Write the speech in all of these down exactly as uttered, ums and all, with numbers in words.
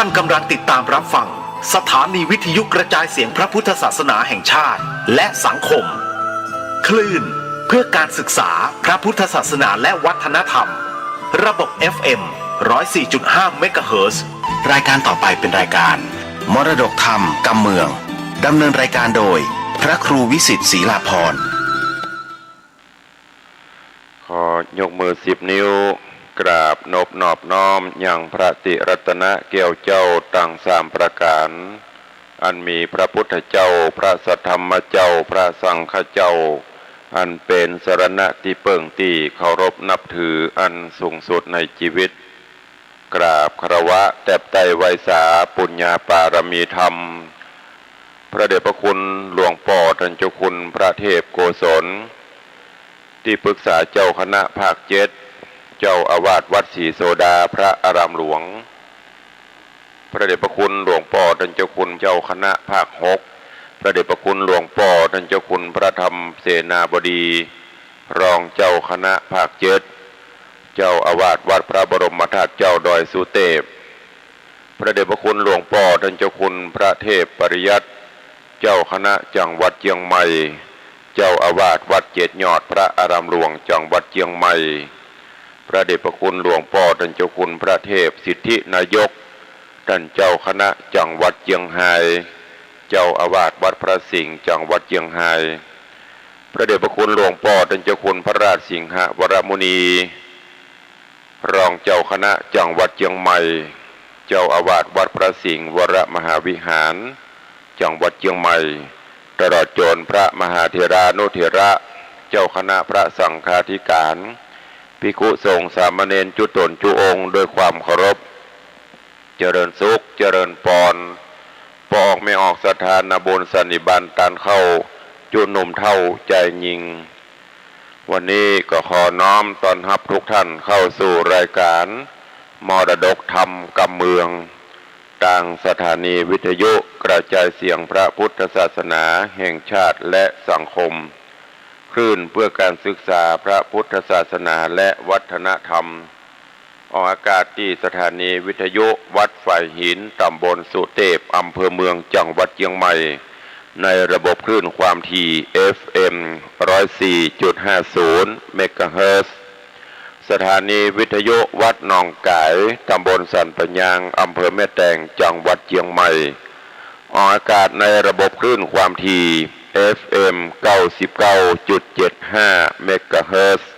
ท่านกำลังติดตามรับฟังสถานีวิทยุกระจายเสียงพระพุทธศาสนาแห่งชาติและสังคม คลื่นเพื่อการศึกษาพระพุทธศาสนาและวัฒนธรรม ระบบ เอฟ เอ็ม ร้อยสี่จุดห้า เมกะเฮิรตซ์ รายการต่อไปเป็นรายการมรดกธรรมกำเมือง ดำเนินรายการโดยพระครูวิสิทธิ์ ศรีลาภรณ์ ขอยกมือสิบนิ้ว กราบนบนอบน้อมยังพระติรัตนแก้วเจ้าตังสามประก๋าน อันมีพระพุทธเจ้า พระสัทธรรมเจ้า พระสังฆเจ้า อันเป๋นสรณะตี้เปิ้งตี้เคารพนับถืออันสูงสุดในจีวิต กราบคารวะแตบไต้ไหว้สาปุญญาปารมีธรรม พระเดชพระคุณหลวงป้อต้านเจ้าคุณพระเทพโกศล ตี้ปรึกษาเจ้าคณะภาคเจ็ด เจ้าอาวาสวัดศรีโสดาพระอารามหลวง พระเดชพระคุณหลวงป้อต้านเจ้าคุณเจ้าคณะภาคหก พระเดชพระคุณหลวงป้อต้านเจ้าคุณพระธรรมเสนาบดี รองเจ้าคณะภาคเจ็ด เจ้าอาวาสวัดพระบรมธาตุเจ้าดอยสุเตพ พระเดชพระคุณหลวงป้อต้านเจ้าคุณพระเทพปริยัติ เจ้าคณะจังหวัดเจียงใหม่ เจ้าอาวาสวัดเจ็ดยอดพระอารามหลวงจังหวัดเจียงใหม่ พระเดชพระคุณหลวงป้อต้านเจ้าคุณพระเทพสิทธินายก ต้านเจ้าคณะจังหวัดเจียงฮาย เจ้าอาวาสวัดพระสิงห์จังหวัดเจียงฮาย พระเดชพระคุณหลวงป้อต้านเจ้าคุณพระราชสิงหวรมุนี รองเจ้าคณะจังหวัดเจียงใหม่ เจ้าอาวาสวัดพระสิงห์วรมหาวิหาร จังหวัดเจียงใหม่ ตลอดจ๋นพระมหาเถรานุเถระ เจ้าคณะพระสังฆาธิการ ภิกขุสงฆ์สามเณรจุ๊ต๋นจุ๊องค์ด้วยความเคารพ เจริญสุข เจริญปอน ป้อออกแม่ออกศรัทธานาบุญสันนิบาตต้านเข้า จุ๊หนุ่มเฒ่าจายญิง วันนี้ก็ขอน้อมต้อนฮับทุกท่านเข้าสู่รายการมรดกธรรมกำเมือง ตางสถานีวิทยุกระจายเสียงพระพุทธศาสนาแห่งชาติและสังคม คลื่นเพื่อการศึกษาพระพุทธศาสนาและวัฒนธรรม ออกอากาศตี้สถานีวิทยุวัดฝายหิน ตำบลสุเตพ อำเภอเมือง จังหวัดเจียงใหม่ ในระบบคลื่นความถี่ เอฟเอ็ม ร้อยสี่จุดห้าศูนย์ เมกะเฮิรตซ์ สถานีวิทยุวัดหนองก๋าย ตำบลสันป่ายาง อำเภอแม่แตง จังหวัดเจียงใหม่ ออกอากาศในระบบคลื่นความถี่ เอฟเอ็ม เก้าสิบเก้าจุดเจ็ดห้า เมกะเฮิรตซ์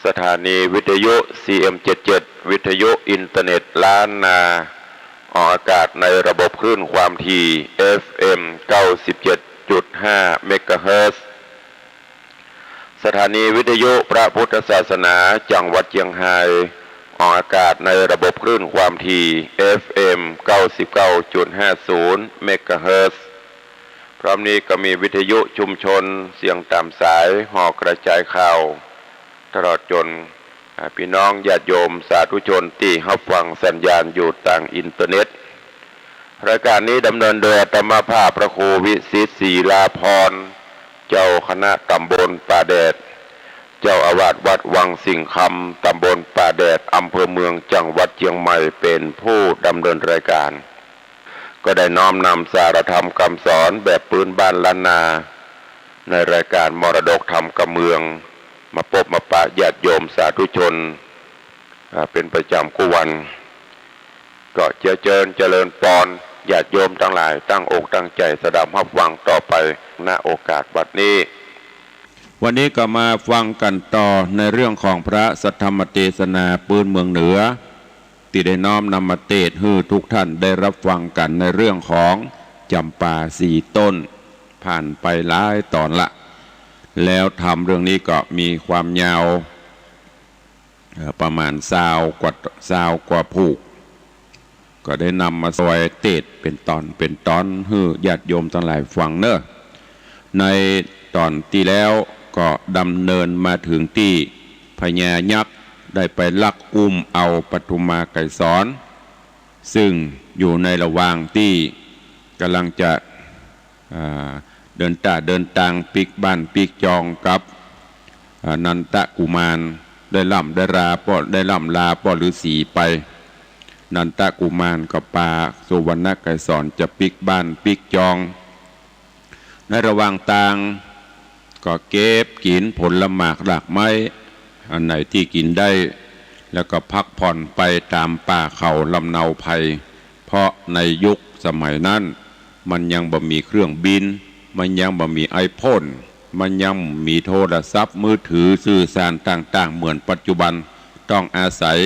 สถานีวิทยุ ซีเอ็ม เจ็ดเจ็ด วิทยุอินเทอร์เน็ตล้านนา ออกอากาศในระบบคลื่นความถี่ เอฟเอ็ม เก้าสิบเจ็ดจุดห้า เมกะเฮิรตซ์ สถานีวิทยุพระพุทธศาสนาจังหวัดเจียงฮาย ออกอากาศในระบบคลื่นความถี่ เอฟเอ็ม เก้าสิบเก้าจุดห้าศูนย์ เมกะเฮิรตซ์ พร้อมนี้ก็มีวิทยุชุมชนเสียงต๋ามสาย หอกระจายข่าว ตลอดจ๋น อ่า ปี้น้องญาติโยมสาธุชนตี้ฮับฟังสัญญาณอยู่ตางอินเทอร์เน็ต รายการนี้ดำเนินโดยอาตมาภาพพระครูวิสิทธิ์ ศรีลาภรณ์ เจ้าคณะตำบลป่าแดด เจ้าอาวาสวัดวังสิงห์คำ ตำบลป่าแดด อำเภอเมือง จังหวัดเจียงใหม่ เป๋นผู้ดำเนินรายการ ก็ได้น้อมนำสารธรรมกำสอนแบบปื๊นบ้านล้านนา ในรายการมรดกธรรมกำเมือง มาปบมาปะญาติโยมสาธุชน อ่า เป๋นประจ๋ำกู้วัน ก็เจียเจิญเจริญปอนญาติโยมตังหลาย ตั้งอกตั้งใจ๋สดับฮับฟังต่อไป ณ โอกาสบัดนี้ วันนี้ก็มาฟังกั๋นต่อในเรื่องของพระสัทธรรมเตสนาปื๊นเมืองเหนือ ตี้ได้น้อมนำมาเตสน์หื้อทุกท่านได้ฮับฟังกั๋นในเรื่องของจ๋ำปาสี่ต้น ผ่านไปหลายต๋อนละ แล้วธรรมเรื่องนี้ก็มีความยาว เอ่อ ประมาณซาวกว่า ซาวกว่าผูก ก็ได้นำมาซอยเตสน์เป๋นต๋อนเป๋นต๋อนหื้อญาติโยมตังหลายฟังเน่อ ในต๋อนตี้แล้วก็ดำเนินมาเถิงตี้พญายักษ์ได้ไปลักอุ้มเอาปทุมมาไกรสร ซึ่งอยู่ในระหว่างตี้ก่ำลังจะ อ่า เดินต๋าเดินตางปิ๊กบ้านปิ๊กจองกับ อ่า นันทกุมาร ได้ล่ำได้ลาป้อ ได้ล่ำลาป้อฤๅษีไป นันทกุมารก็ปาสุวรรณไกรสรจะปิ๊กบ้านปิ๊กจอง ในระหว่างตางก็เก็บกิ๋นผลหมากรากไม้ อันไหนตี้กิ๋นได้ แล้วก็พักผ่อนไปต๋ามป่าเขาลำเนาไพร เพราะในยุคสมัยนั้น มันยังบ่มีเครื่องบิน มันยังบ่มีไอโฟน มันยังบ่มีโทรศัพท์มือถือสื่อสารต่างๆ เหมือนปัจจุบัน ต้องอาศัย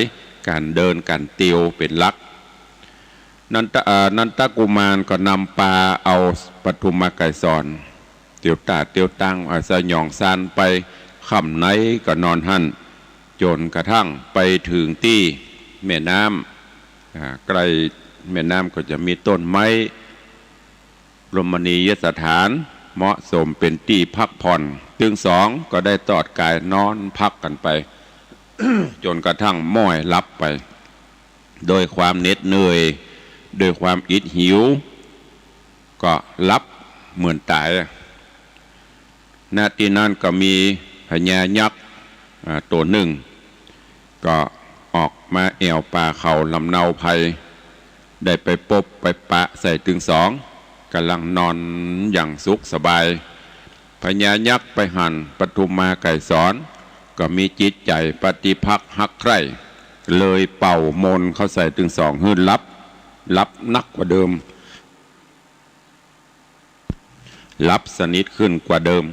ก๋านเดินก๋านเตียวเป๋นหลัก นันทะ เอ่อ นันทกุมารก็นำปาเอาปทุมมาไกรสร เตียวต๋าเตียวตัง อาศัยหย่องซานไป ค่ำไหนก็นอนหั้น จ๋นกระทั่งไปเถิงตี้แม่น้ำ อ่า ใก้แม่น้ำก็จะมีต้นไม้ รมณียสถาน เหมาะสมเป๋นตี้พักผ่อน ตึงสองก็ได้ตอดก๋ายนอนพักกั๋นไป จ๋นกระทั่งม้อยหลับไป โดยความเหน็ดเหนื่อย โดยความอิดหิว ก็หลับเหมือนต๋าย ณ ตี้นั้นก็มีพญายักษ์ อ่า ตั๋วนึ่ง ก็ออกมาแอ่วป่าเขาลำเนาไพร ได้ไปปบไปปะใส่ตึงสอง ก่ำลังนอนอย่างสุขสบาย พญายักษ์ไปหันปทุมมาไกรสร ก็มีจิตใจ๋ปฏิภักษ์ฮักใคร่ เลยเป่ามนต์เข้าใส่ตึงสองหื้อหลับ หลับนักกว่าเดิม หลับสนิทขึ้นกว่าเดิม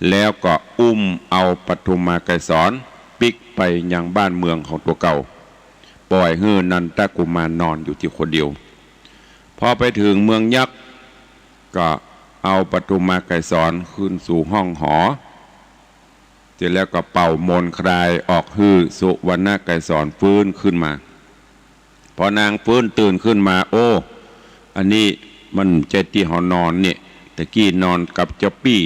แล้วก็อุ้มเอาปทุมมาไกรสรปิ๊กไปยังบ้านเมืองของตั๋วเก่า ป่อยหื้อนันทกุมารนอนอยู่ตี้คนเดียว พอไปเถิงเมืองยักษ์ ก็เอาปทุมมาไกรสรขึ้นสู่ห้องหอ เสร็จแล้วก็เป่ามนต์คลายออกหื้อสุวรรณไกรสรฟื้นขึ้นมา พอนางฟื้นตื่นขึ้นมา โอ้ อันนี้มันบ่ใจ้ตี้เฮานอนนี่ ตะกี้นอนกับเจ้าปี้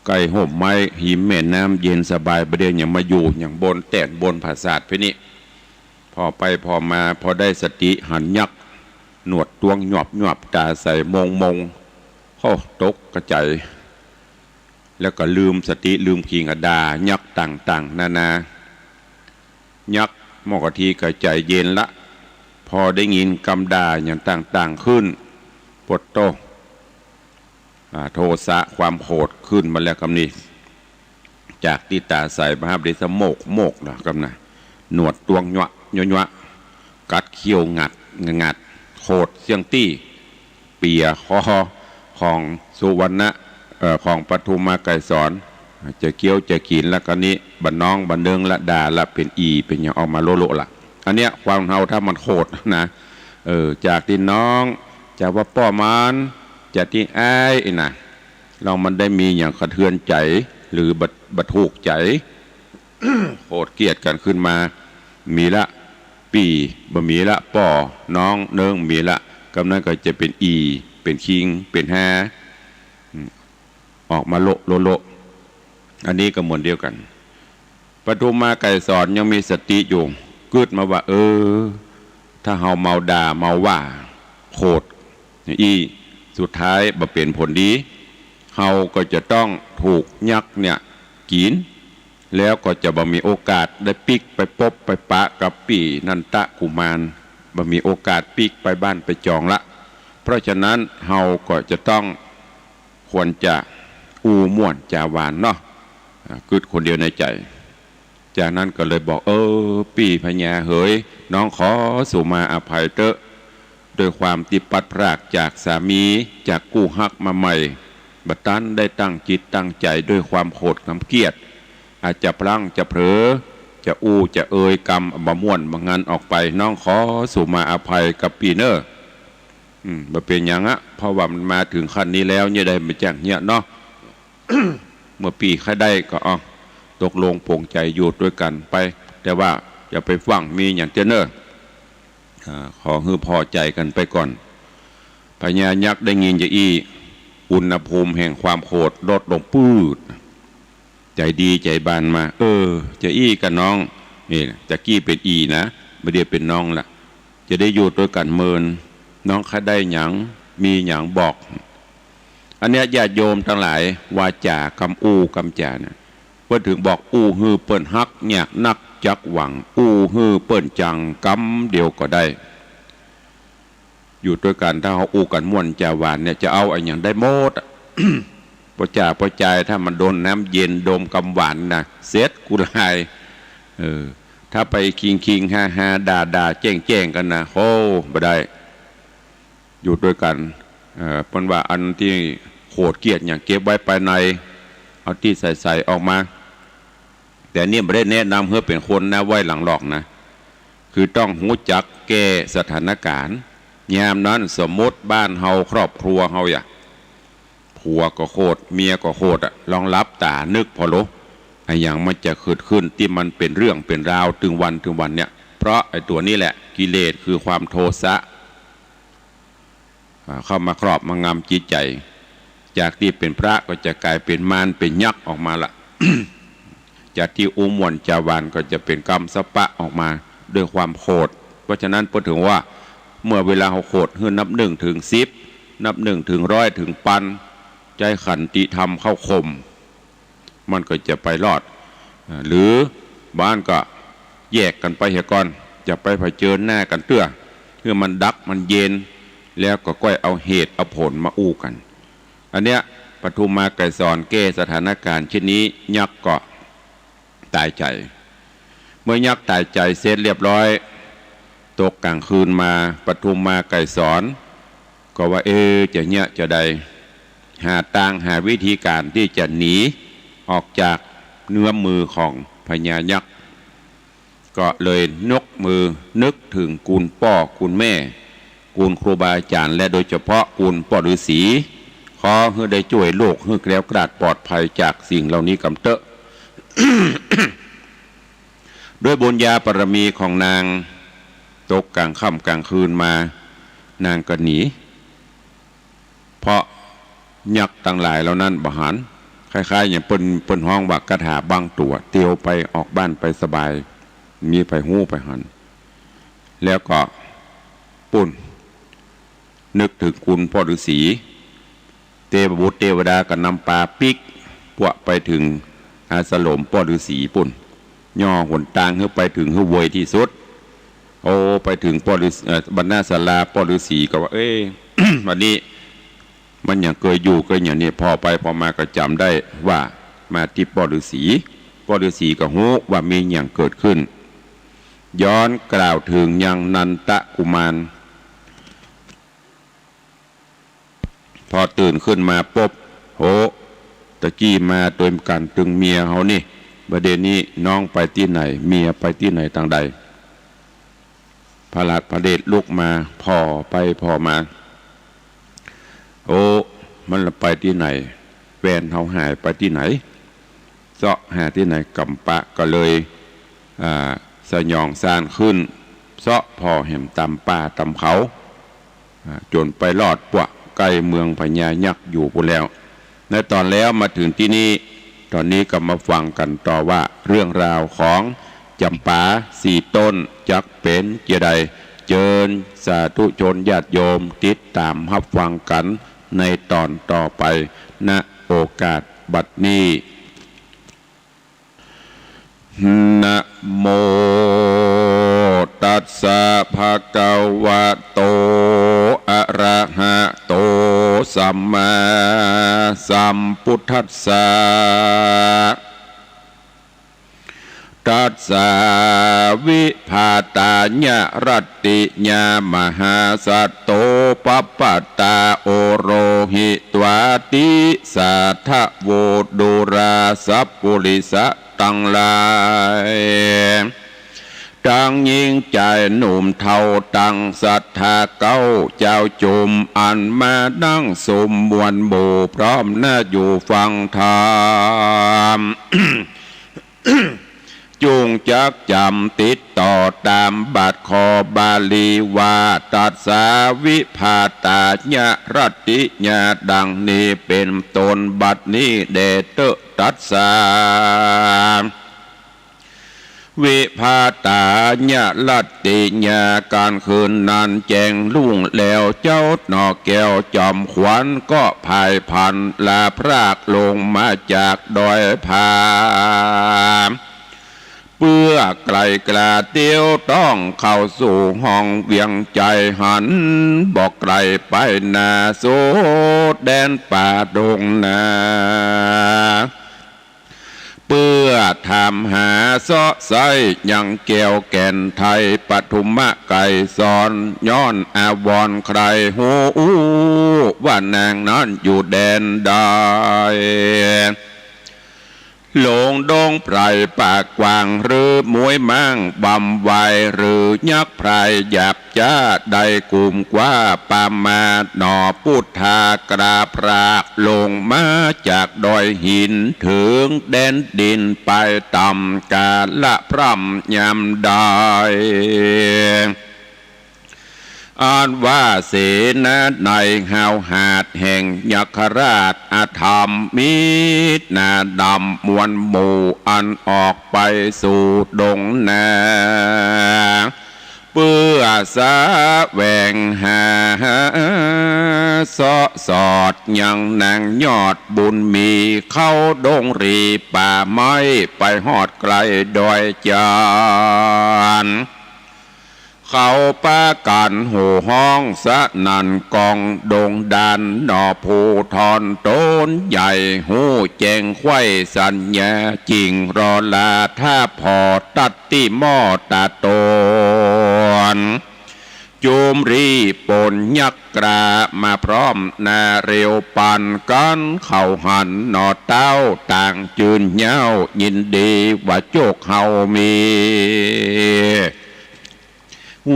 ใก้ฮ่มไม้หิมแม่น้ำเย็นสบาย บ่าเดี่ยวหยังมาอยู่หยังบนแต้นบนผาสาทเพ่นนี้ ผ่อไปผ่อมา พอได้สติหันยักษ์ หนวดตวงหยวบหยวบ ต๋าใสมงมง โอ้ ตกกระไจ แล้วก็ลืมสติลืมขิงอะด่ายักษ์ต่างๆ นานา ยักษ์หม้อกะทิก็ใจ๋เย็นละ พอได้ยินกำด่าหยังต่างๆ ขึ้น ปวดโต้ อ่า โทสะความโขดขึ้นมาแล้วกำนี้ จากตี้ต๋าใสมาฮับได้สะโมกโมกละกำนะ หนวดตวงหยวบหยวบ กัดเขี้ยวงัดงัด โขดเสี้ยงตี้ เปียคอของสุวรรณะ เอ่อ ของปทุมมาไกรสร จะเคี้ยวจะกิ๋นละกำนี้ บ่าน้องบ่าเนิงละ ด่าละ เป๋นอี่เป๋นหยังออกมาโละๆ ละ อันเนี้ยความเฮาถ้ามันโขดนะ เออ จากตี้น้อง จะว่าป้อมัน จะตี้อ้ายนะ ลองมันได้มีหยังกระเทือนใจ๋ หรือบ่ บ่ถูกใจ๋ โขดเคียดกั๋นขึ้นมา มีละปี้ บ่มีละป้อ น้องเนิง มีละ กำนั้นก็จะเป๋นอี่ เป๋นคิง เป๋นฮา อืม ออกมาโละโละโละ อันนี้ก็เหมือนเดียวกั๋น ปทุมมาไกรสรยังมีสติอยู่ กึ๊ดมาว่า เออ ถ้าเฮาเมาด่าเมาว่าโขดอี้ สุดท้ายบ่เป๋นผลดี เฮาก็จะต้องถูกยักษ์เนี่ยกิ๋น แล้วก็จะบ่มีโอกาสได้ปิ๊กไปปบไปปะกับปี้นันทกุมาร บ่มีโอกาสปิ๊กไปบ้านไปจองละ เพราะฉะนั้นเฮาก็จะต้อง ควรจะอู้ม่วนจ๋าหวานเนาะ อ่า กึ๊ดคนเดียวในใจ๋ จากนั้นก็เลยบอก เออ ปี้พญาเหย น้องขอสุมาอภัยเต๊อะ ด้วยความตี้พลัดพรากจากสามี จากกู้ฮักมาใหม่ บ่ตันได้ตั้งจิตตั้งใจ๋ ด้วยความโขดความเคียด อาจจะพลั้งจะเผลอ จะอู้จะเอ่ยกำบ่ม่วนบ่งันออกไป น้องขอสุมาอภัยกับปี้เน่อ อืม บ่เป๋นหยังอะ เพราะว่ามันมาเถิงขั้นนี้แล้ว เยียะได้บ่แจ้งเยียะเนาะ เมื่อปี้ใค่ได้ก็ เอา ตกลงปลงใจ๋อยู่ตวยกั๋นไป แต่ว่าอย่าไปฟั่งมีหยังเตื้อเน่อ อ่า ขอหื้อผ่อใจ๋กั๋นไปก่อน พญายักษ์ได้ยินจาอี้ อุณหภูมิแห่งความโขดลดลงปื๊ด ใจ๋ดีใจ๋บานมา เออ จาอี้กับน้อง นี่ ตะกี้เป๋นอี่นะ บ่าเดี่ยวเป๋นน้องละ จะได้อยู่ตวยกั๋นเมิน น้องใค่ได้หยัง มีหยังบอก อันเนี้ยญาติโยมตังหลาย วาจ๋ากำอู้กำจ๋าเนี่ย เปิ้นเถิงบอกอู้หื้อเปิ้นฮักยากนัก จักหวังอู้หื้อเปิ้นจังกำเดียวก็ได้ อยู่ตวยกั๋น ถ้าเฮาอู้กั๋นม่วนจาหวานเนี่ย จะเอาอะหยังได้หมดอะ ป้อจ๋าป้อจาย ถ้ามันโดนน้ำเย็นดมกำหวานนะ เสร็จกู้ลาย เออ ถ้าไปคิงๆ ฮาๆ ด่าๆ แจ้งๆ กั๋นนะ โอ้ บ่ได้ อยู่ตวยกั๋น เอ่อ เปิ้นว่าอันตี้โขดเคียดหยังเก็บไว้ภายใน เอาตี้ใสๆ ออกมา แต่นี่บ่ได้แนะนำหื้อเป๋นคนหน้าไหว้หลังหลอกนะ คือต้องฮู้จักแก้สถานการณ์ ยามนั้นสมมุติบ้านเฮาครอบครัวเฮาอะ ผัวก็โขด เมียก็โขดอะ ลองหลับต๋านึกผ่อโล อะหยังมันจะเกิดขึ้นตี้มันเป๋นเรื่องเป๋นราวตึงวันตึงวันเนี่ย เพราะไอ้ตั๋วนี้แหละ กิเลสคือความโทสะ อ่า เข้ามาครอบมางำจิตใจ๋ จากตี้เป๋นพระก็จะก๋ายเป๋นมารเป๋นยักษ์ออกมาละ จากตี้อู้ม่วนจาหวานก็จะเป๋นกำสะปะออกมาด้วยความโขด เพราะฉะนั้นเปิ้นถึงว่า เมื่อเวลาเฮาโขดหื้อนับหนึ่งถึงสิบ นับหนึ่งถึงร้อยถึงปัน ใจ๊ขันติธรรมเข้าข่ม มันก็จะไปรอด อ่า หรือบ้านก็แยกกั๋นไปเหียก่อน จะไปเผชิญหน้ากั๋นเตื้อ หื้อมันดักมันเย็น แล้วก็ก้อยเอาเหตุเอาผลมาอู้กั๋น อันเนี้ย ปทุมมาไกรสรแก้สถานการณ์เช่นนี้ ยักษ์ก็ต๋ายใจ๋ เมื่อยักษ์ต๋ายใจ๋เสร็จเรียบร้อย ตกก๋างคืนมา ปทุมมาไกรสรก็ว่า เอ๊ะ จะเยียะจะใด หาตางหาวิธีก๋านตี้จะหนีออกจากเงื้อมมือของพญายักษ์ ก็เลยยกมือนึกเถิงกุณป้อกุณแม่ กุณครูบาอาจ๋ารย์ และโดยเฉพาะกุณป้อฤๅษี ขอหื้อได้จ้วยลูกหื้อแคล้วคลาดปลอดภัยจากสิ่งเหล่านี้กำเต๊อะ ด้วยบุญญาบารมีของนาง ตกก๋างค่ำก๋างคืนมา นางก็หนี เพราะยักษ์ตังหลายเหล่านั้นบ่หัน คล้ายๆ อย่างเปิ้น เปิ้นฮ้องว่าคาถาบังตั๋ว เตียวไปออกบ้านไปสบาย มีใผฮู้ใผหัน แล้วก็ปุ้น นึกเถิงกุณป้อฤๅษี เตวบุตรเตวดาก็นำปาปิ๊ก ปวะไปเถิงอาสรมป้อฤๅษีปุ้น ย่อหนตางหื้อไปเถิงหื้อไวตี้สุด โอ้ ไปเถิงป้อฤๅษี เอ่อ บรรณาศาลาป้อฤๅษีก็ว่า เอ๊ะ วันนี้มันหยังเกยอยู่เกยอย่างนี้ ผ่อไปผ่อมาก็จ๋ำได้ว่ามาตี้ป้อฤๅษี ป้อฤๅษีก็ฮู้ว่ามีหยังเกิดขึ้น ย้อนกล่าวเถิงยังนันทกุมาร พอตื่นขึ้นมาปุ๊บ โห ตะกี้มาตวยกั๋นตึงเมียเฮานี่ บ่าเดี่ยวนี้น้องไปตี้ไหน เมียไปตี้ไหนตางใด พระราชพระเดชลุกมา ผ่อไปผ่อมา โอ้ มันละไปตี้ไหน แฟนเฮาหายไปตี้ไหน เซาะหาตี้ไหนก่ำปะ ก็เลย อ่า สยองซ่านขึ้น เซาะผ่อแหมต๋ามป่าต๋ามเขา อ่า จ๋นไปรอดปวะใก้เมืองพญายักษ์อยู่ปู้นแล้ว ในต๋อนแล้วมาเถิงตี้นี้ ต๋อนนี้ก็มาฟังกั๋นต่อว่าเรื่องราวของจ๋ำปาสี่ต้นจักเป๋นจาใด เจิญสาธุชนญาติโยมติดต๋ามฮับฟังกั๋นในต๋อนต่อไป ณ โอกาสบัดนี้ นะโมตัสสะ ภะคะวะโต อะระหะโต สัมมาสัมพุทธัสสะ ตัสสา วิภาตายะ รัตติยา มหาสัตโต ปัปปะตา โอโรหิ ตวาติ สาทะ โว ดูรา สัปปุริสะตังหลาย ตังญิงจายหนุ่มเฒ่า ตังศรัทธาเก๊าเจ้าจุม อันมานั่งสุมมวลหมู่ พร้อมหน้าอยู่ฟังธรรม จุ่งจักจ๋ำติดต่อต๋ามบาทคอบาลีว่า ตัสสา วิภาตายะ รัตติยา ดังนี้เป๋นต้น บัดนี้แด่เต๊อะ ตัสสา วิภาตายะ รัตติยา ก๋านคืนนั้นแจ้งรุ่งแล้ว เจ้าหน่อแก้วจอมขวัญก็พายพลันลาพรากลงมาจากดอยผา เปื้อไกลกล้าเตียวต้องเข้าสู่ห้องเวียงใจ๋หัน บ่ไกลไปนาสู่แดนป่าดงนา เปื้อถามหาเซาะไซ้ยังแก้วแก่นไทยปทุมไกรสร ย้อนอาวรณ์ใคร่ฮู้ว่านางนั้นอยู่แดนใด หลงดงไพรป่ากว้างหรือม้วยม้างบำไว หรือยักษ์ไพรหยาบจ๊าได้กุมกว้าปามา หนอปุทธากราบพระลงมาจากดอยหิน เถิงแดนดินไปต่ำกาละพร่ำยามใด อันว่าเสนาในห้าวหาญแห่งยักขราชอธรรม มีหน้าดำมวลหมู่อันออกไปสู่ดงนา เปื้อแสวงหาเซาะสอดยังนางยอดบุญมี เข้าดงรีป่าไม้ไปฮอดไกลดอยจาน เขาปากั๋นโห่ฮ้องสนั่นกองดงดาน หนอผู้ทอนต๋นใหญ่ฮู้แจ้งไขว้สัญญา จิ่งรอลาถ้าผ่อตัดตี้หม้อตาต๋น จุมรีปนยักษ์กล้ามาพร้อมหน้าเร็วปันกั๋น เขาหันหนอเต้าต่างจืนเย้า ยินดีว่าโจคเฮามี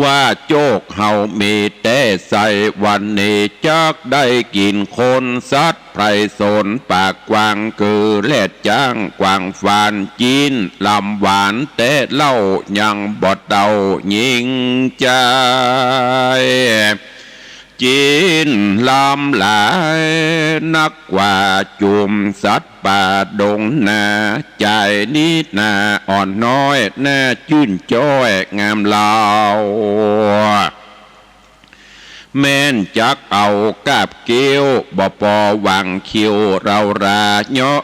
ว่าโจคเฮามีแต๊ไส้ วันนี้จักได้กิ๋นคนสัตว์ไพรสน ป่ากว้างกือแลดจ๊าง กว้างฟานจิ๊นลำหวานแต๊เล่า ยังบ่เต้ายิ่งใจ๋ จิ๊นลำหลายนักกว่าจุมสัตว์ป่าดงนา ใจ๋นี้หน้าอ่อนน้อย หน้าจื้นจ้อยงามเล่า แม่นจักเอากาบเกี้ยว บ่ปอหว่างคิวเรารา ย้อ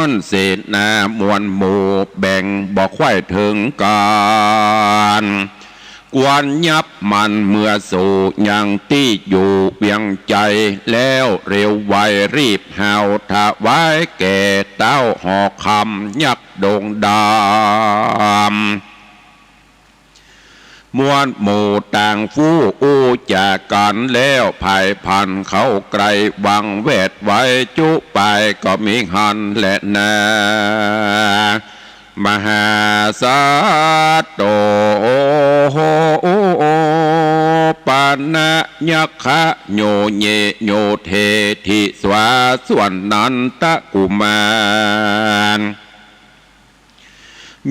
นเสนามวลหมู่ แบ่งบ่ไขว้เถิงกั๋น ควรยับมันเมือสู่ยังตี้อยู่เวียงใจ๋ แล้วเร็วไวรีบหาวถวายแก่เต้าหอคำยักษ์ดงดำ มวลหมู่ต่างฟู้อู้จ๋ากั๋นแล้ว ผายพลันเข้าใก้ วางแวดไว้จุปายก็มีหั้นแลนา มหาสัตว์โต ปะนะยักขะโยเยโยเท ถิสวา ส่วนนันตะกุมาร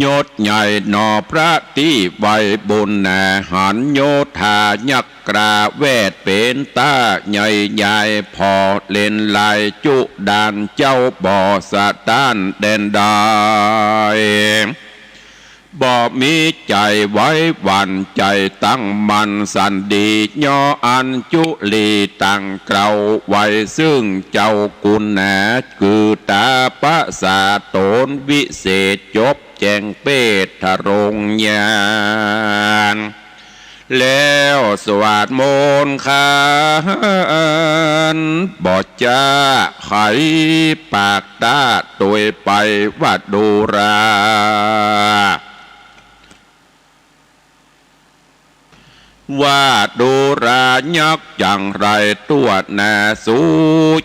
ยศใหญ่หนอพระตี้ไวบุญนา หันโยธายักษ์กล้าแวดเป๋นต้า ใหญ่ใหญ่ผ่อเล็นลายจุดาน เจ้าบ่สะต้านแดนใด บ่มีใจ๋ไว้หวั่น ใจ๋ตั้งมั่นสันดี ย่ออัญจุลีตั้งเกล้าไว้ ซึ่งเจ้ากุณา คือต๋าปะสาต๋นวิเศษ จบแจ้งเปตรงญาณ แล้วสวดมนต์ขันบ่จ๊า ไขปากต้าตวยไปว่าดูรา ว่าดูรายักษ์จั๋งไร ตั๋วหน้าสู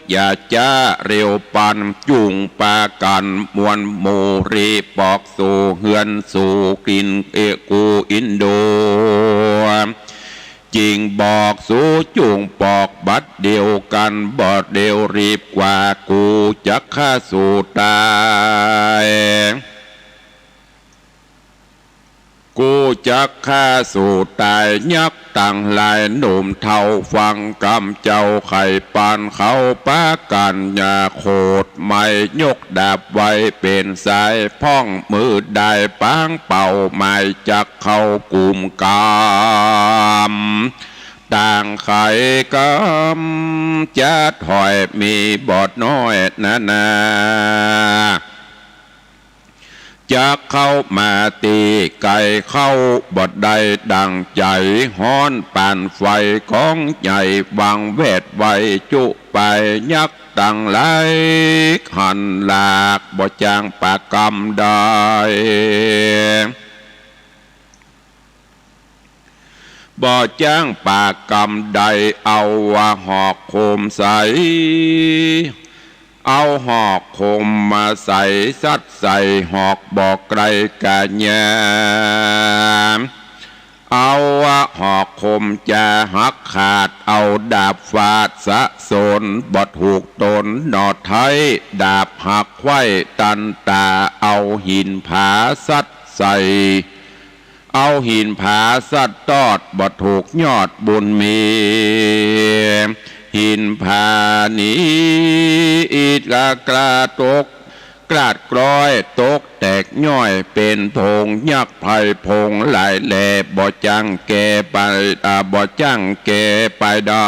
อย่าจ๊า เร็วปันจุ่งปากั๋นมวลหมู่ รีบบอกสู่เฮือนสู่กิ๋นเอกูอินโด จิ่งบอกสู่จุ่งบอกบัดเดียวกั๋น บ่เร็วรีบกว่า กูจักฆ่าสูต๋าย กูจักฆ่าสูต๋าย ยักษ์ตังหลายหนุ่มเฒ่าฟังกำเจ้า ใค่ปานเขาปากั๋นอย่าโขด ไม้ยกดาบไว้เป๋นสาย พ่องมือได้ปางเป่า หมายจักเข้ากุมกำ ต่างใค่กำจะถอยมีบ่น้อยนานา จักเข้ามาตี้ใก้เข้าบ่ได้ดั่งใจ๋ ฮ้อนปานไฟก๋องใหญ่ หวังแวดไว้จุไป ยักษ์ตังหลายหันหลาก บ่จ้างปากกำใด บ่จ้างปากกำใด เอาว่าหอกคมใส เอาหอกคมมาใส่ สัตว์ใส่หอกบ่ไกลกะยา เอาว่าหอกคมจะหักขาด เอาดาบฟาดสะสน บ่ถูกตนหนอไท้ ดาบหักไขว้ตันตา เอาหินผาสัตว์ใส่ เอาหินผาสัตว์ตอด บ่ถูกยอดบุญมี หินผานี้อิดกะกล้าตก กลาดกล้อยตกแตกย่อย เป๋นผงยักษ์ไพร่ผงหลายแล บ่จ้างแก้ไป อ่า บ่จ้างแก้ไปได้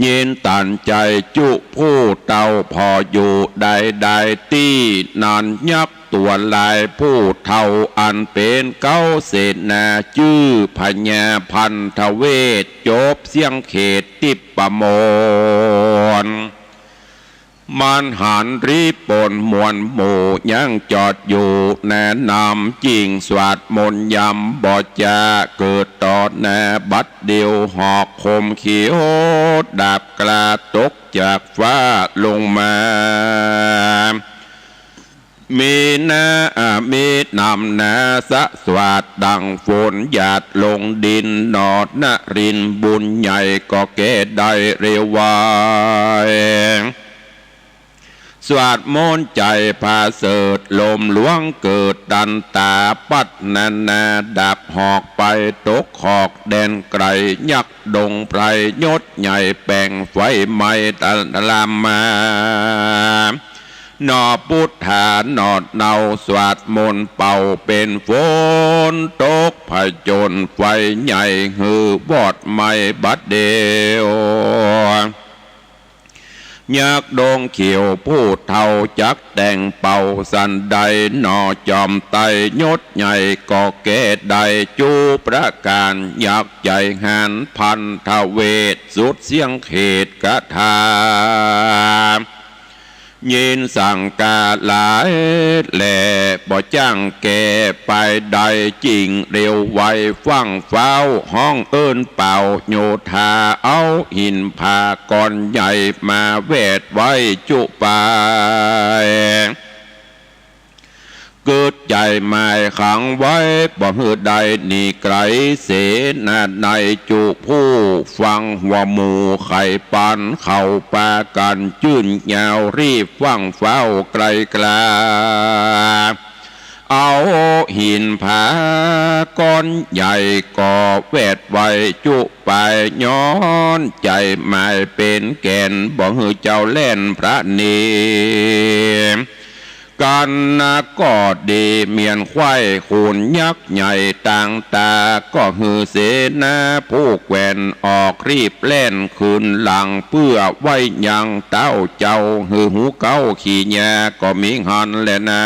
ยินตันใจ๋จุผู้เฒ่า ผ่ออยู่ได้ได้ตี้นั้น ยักษ์ตั๋วลายผู้เฒ่า อันเป๋นเก๊าเสนา จื้อพญาพันธเวท จบเสี้ยงเขตติปปมณ มันหันรีบปนมวลหมู่ ยังจอดอยู่แนะนำ จิ่งสวดมนต์ยำบ่จา เกิดต่อหน้าบัดเดียว หอกคมเขียวดาบกล้าตกจากฟ้าลงมา มีหน้า อ่า มีนำหน้าสะสวาด ดังฝนหยาดลงดินหนอ นรินทร์บุญใหญ่ก็แก้ได้เร็วไว สวดมนต์ใจ๋ผาเสริฐ ลมหลวงเกิดตันตา ปัดนานาดับหอกไป ตกขอกแดนไกล ยักษ์ดงไพรยศใหญ่ แป๋งไฟไหม้ตะลามมา หนอปุทธาหนอดเนา สวดมนต์เป่าเป๋นฝน ตกผจญไฟใหญ่ หื้อวอดไหม้บัดเดียว ยักษ์ดงเขียวผู้เฒ่า จักแต่งเป่าสันใดหนอ จอมไตรยศใหญ่ก็แก้ได้จุประก๋าน ยักษ์ใจ๋หาญพันธเวท สุดเสี้ยงเขตคาถา ยินสังกาหลายแล บ่จ้างแก้ไปได้ จิ่งเร็วไวฟั่งฟ้าว ฮ้องเอิ้นเป่าโยธา เอาหินผาก้อนใหญ่ มาแวดไว้จุไป กึ๊ดใจ๋หมายขังไว้ บ่หื้อได้หนีไกล เสนาในจุผู้ฟังหัวหมู่ ใค่ปานเข้าปากั๋น จื้นยาวรีบฟั่งฟ้าวไกลกล้า เอาหินผาก้อนใหญ่ ก็แวดไว้จุไป ย้อนใจ๋หมายเป๋นแก่น บ่หื้อเจ้าแล่นพระเน กั๋นนะก็ดี เมียนไขว้ขนยักษ์ใหญ่ตางตา ก็หื้อเสนาผู้แกว่นออกรีบแล่นขึ้นหลัง เปื้อไว้ยังเต้าเจ้า หื้อฮูเก๊าขี่ยาก็มีหั้นแลนา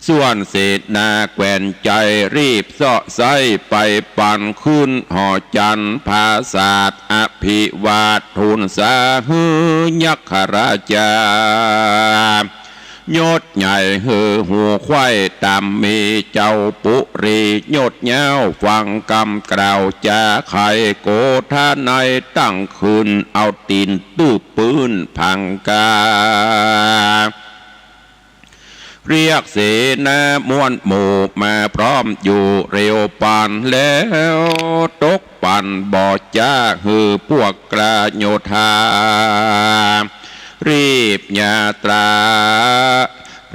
ส่วนเสนาแกว่นใจ๋รีบเซาะไซ้ไปปันขึ้นหอจันทร์ผาสาท อภิวาททูลสาหื้อยักขราชา ยศใหญ่หื้อฮูไขว้ต๋ามมี เจ้าปุรียศยาวฟังกำกล่าวจ๋าไข โกธาไนตั้งขึ้นเอาตี๋นตื้บปื๊นผังกา เรียกเสนามวลหมู่มาพร้อมอยู่เร็วปัน แล้วตกปันบ่จ๊าหื้อปวกกล้าโยธา รีบยาตรา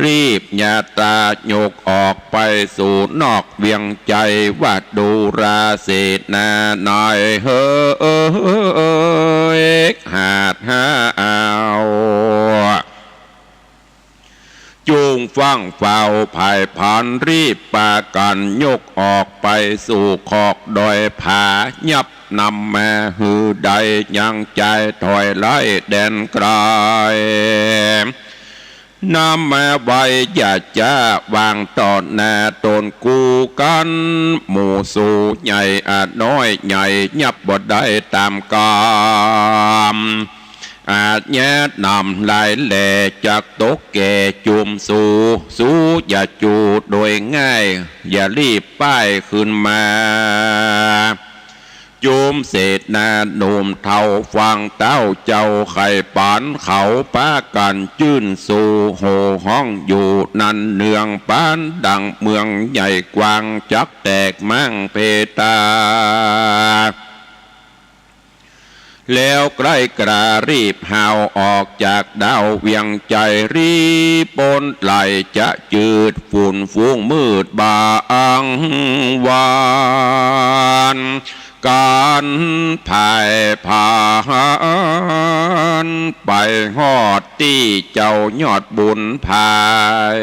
รีบยาตรายกออกไปสู่นอกเวียงใจ๋ ว่าดูราเสนาในเฮย หาดหาเอา จุ่งฟั่งเฝ้าผ่ายผาน รีบปากั๋นยกออกไป สู่คอกดอยผา ยับนำมาหื้อได้ ยังจายถอยไล่แดนไก๋ นำมาไว้อย่าจ๊า วางต่อหน้าต๋นกู้กั๋น หมู่สูใหญ่อาน้อยใหญ่ ยับบ่ได้ต๋ามกำ อาจแย้นำหลายแหล่ จักตกแก่จุ่มสู สูอย่าจู้โดยง่าย อย่ารีบป้ายขึ้นมา จุ่มเสนาหนุ่มเฒ่าฟังเต๊า เจ้าใค่ปานเขา ปากั๋นจื้นสู้ โห่ฮ้องอยู่นั้นเนือง ปานดั่งเมืองใหญ่กว้าง จักแตกม้างเพตา แล้วใก้กล้ารีบฮาวออกจากดาวเวียงใจ๋ รีบป๊นไล่จะจืดฝุ่นฟุ้งมืดบางวาน กั๋นผ่ายผาน ไปฮอดตี้เจ้ายอดบุญภาย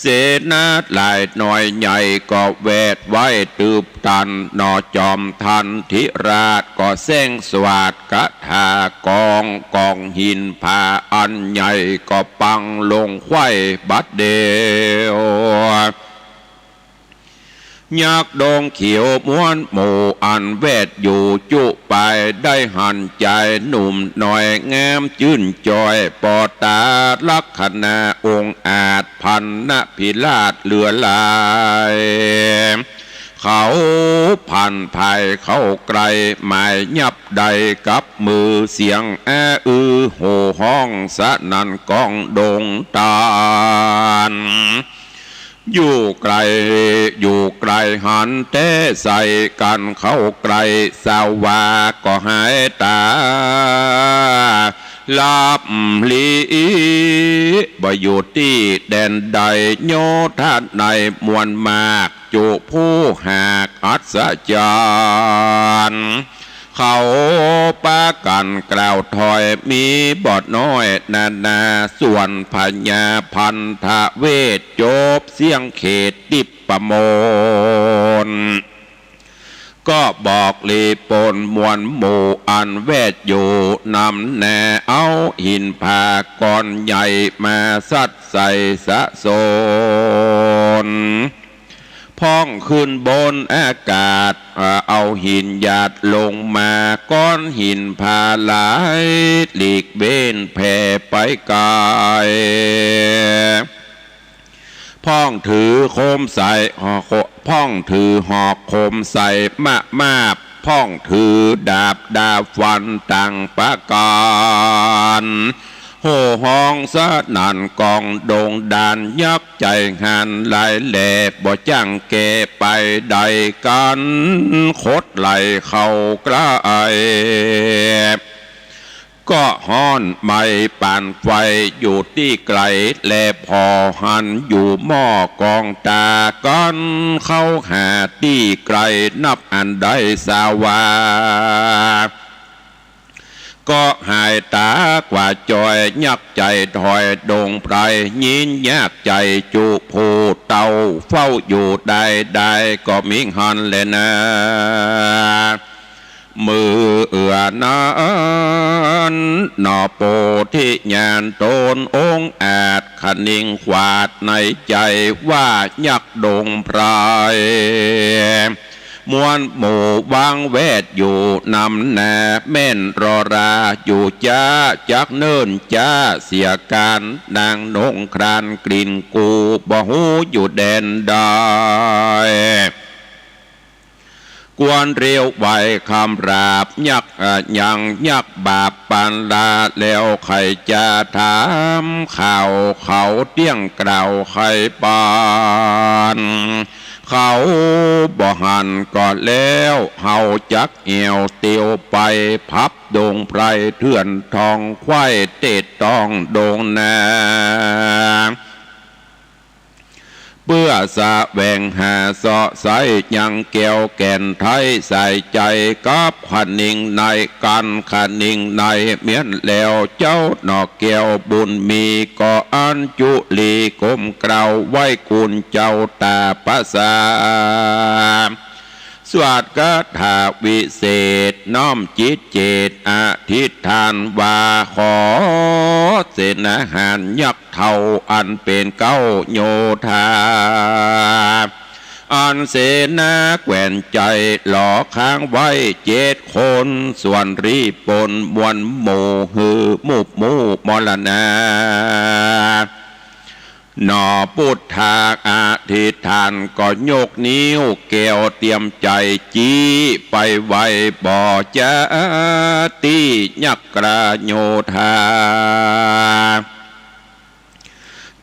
เสนาหลายน้อยใหญ่ก็แวดไว้ตืบตัน หน่อจอมทันธิราชก็แส้งสวาทคาถากอง กองหินผาอันใหญ่ก็ปังลงไขว้บัดเดียว ยักษ์ดงเขียวมวลหมู่อันแวดอยู่จุปาย ได้หันจายหนุ่มน้อยงามจื้นจอย ปอต๋าลักษณะองอาจ พรรณพิราชเหลือหลาย เขาผ่านภายเข้าใก้ หมายยับได้กับมือ เสียงอาอือโห่ฮ้องสนั่นก้องดงตาน อยู่ไก๋ อยู่ไก๋หันแต๊ใส่กั๋นเข้าใก้ สาวาก็หายต๋า ลับหลี บ่อยู่ตี้แดนใด โยธาในมวลมาก จุผู้หากอัศจรรย์ เขาปากั๋นกล่าวถอย มีบ่น้อยนานา ส่วนพญาพันธเวท จบเสี้ยงเขตติปมน ก็บอกหลีปนมวลหมู่อันแวดอยู่นำหน้า เอาหินผาก้อนใหญ่มาสัตว์ใส่สะสน พ่องขึ้นบนอากาศ เอ่อ เอาหินหยาดลงมา ก้อนหินผาหลายหลีกเบ้นแผ่ไปไก๋ พ่องถือโคมใส่ พ่องถือหอกคมใส่มะมาบ พ่องถือดาบดาบฟันต่างประก๋าน โห่ฮ้องสนั่นก้องดงดาน ยักษ์ใจ๋หันหลายแหล่ บ่จั่งแก่ไปใดกั๋น ขดไหล่เข้าใก้ ก็ฮ้อนไหม้ปานไฟอยู่ตี้ไก๋ แลผ่อหันอยู่หม้อกองต๋ากั๋น เข้าหาตี้ไก๋นับอันใด สาวา ก็หายต๋ากว่าจอย ยักษ์ใจ๋ถอยดงไพร ยินยากใจ๋จุผู้เต้า เฝ้าอยู่ได้ได้ ก็มิหันแลนา เมื่อนั้นหนอ โปธิญาณต๋นองอาจ คะนิงขวาดในใจ๋ว่า ยักษ์ดงไพร มวลหมู่วางแวดอยู่นำหน้า แม่นรอราอยู่จ๊า จักเนิ่นจ๊าเสียก๋าน นางนงครานกลิ่นกู บ่ฮู้อยู่แดนใด ควรเรียวไหวคำราบ ยักษ์ เอ่อ ยังยักษ์บาปปานลา แล้วใค่จะถามข่าว เขาเตี้ยงกล่าวใค่ปาน เขาบ่หันก็แล้ว เฮาจักแอ่วเตียวไป พับดงไพรเถื่อนทอง ไขว้เตะต้องดงนา เปื้อแสวงหาเซาะใสยังแก้วแก่นไท้ ใส่ใจ๋กับคะนิงใน กันคะนิงในเมี้ยนแล้ว เจ้าหน่อแก้วบุญมี ก็อัญจุลีก้มเกล้าไหว้คุณเจ้าต๋าประสา สวดคาถาวิเศษ น้อมจิตเจตอธิษฐานว่า ขอเสนาหารยักษ์เฒ่าอันเป๋นเก๊าโยธา อันเสนาแคว่นใจ๋หล่อค้างไว้เจ็ดคน ส่วนรีบปนมวลหมู่ หื้อมุบมู่มรณา หน่อปุทธาอธิษฐาน ก็ยกนิ้วแก้วเตียมใจ๋จี๊ไปไหว้บ่จาตี้ ยักษ์กราโยธา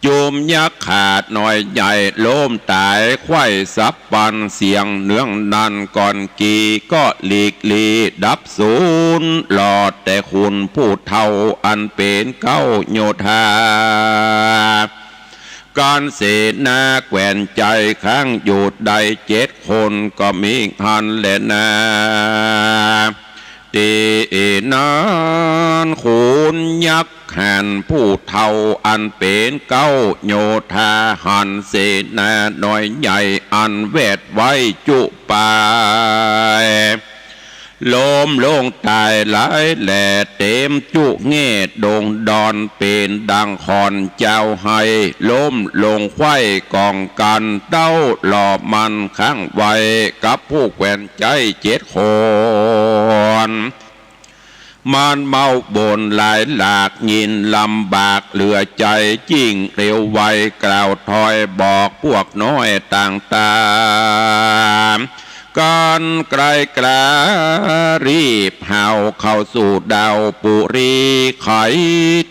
จุมยักขาน้อยใหญ่ล้มต๋ายไขว้สับปันเสี้ยง เนืองนั้นก่อนกี่ก็หลีกลี้ดับสูญ หลอดแต่คุณผู้เฒ่าอันเป๋นเก๊าโยธา กันเสนาแคว่นใจ๋ค้างอยู่ได้เจ็ดคน ก็มีหั้นแลนา ตี้นั้นคุณยักษ์หันผู้เฒ่าอันเป๋นเก๊าโยธา หันเสนาน้อยใหญ่อันแวดไว้จุปาย ล้มลงต๋ายหลายแหล่ เต๋มจุแง่ดงดอน เป๋นดังขอนเจ้าไฮ ล้มลงไขว้ก๋องกั๋น เต้าหล่อมันค้างไว้กับผู้แคว่นใจ๋เจ็ดคน มันเมาบ่นหลายหลาก ยินลำบากเหลือใจ๋ จึ่งเร็วไวกล่าวถอยบอกพวกน้อยต่างๆ กันไกลกล้ารีบหาวเข้าสู่ดาวปุรี ไข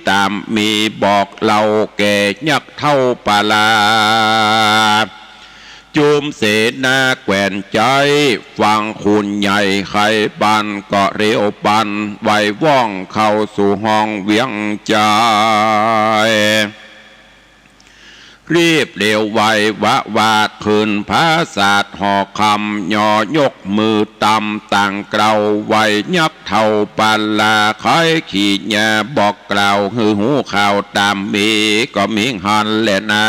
ต๋ามมีบอกเล่าแก่ยักษ์เฒ่าปาลา จุมเสนาแคว่นใจ๋ฟังคุณใหญ่ไขบัน ก็เร็วปันไวว่องเข้าสู่ห้องเวียงใจ๋ รีบเร็วไววะวาดขึ้นผาสาทหอคำ ย่อยกมือต่ำต่างเกล้าไหว้ยักษ์เฒ่าปาลา ไขขี่ยาบอกกล่าวหื้อฮู้ข่าวต๋ามมี ก็มีหั้นแลนา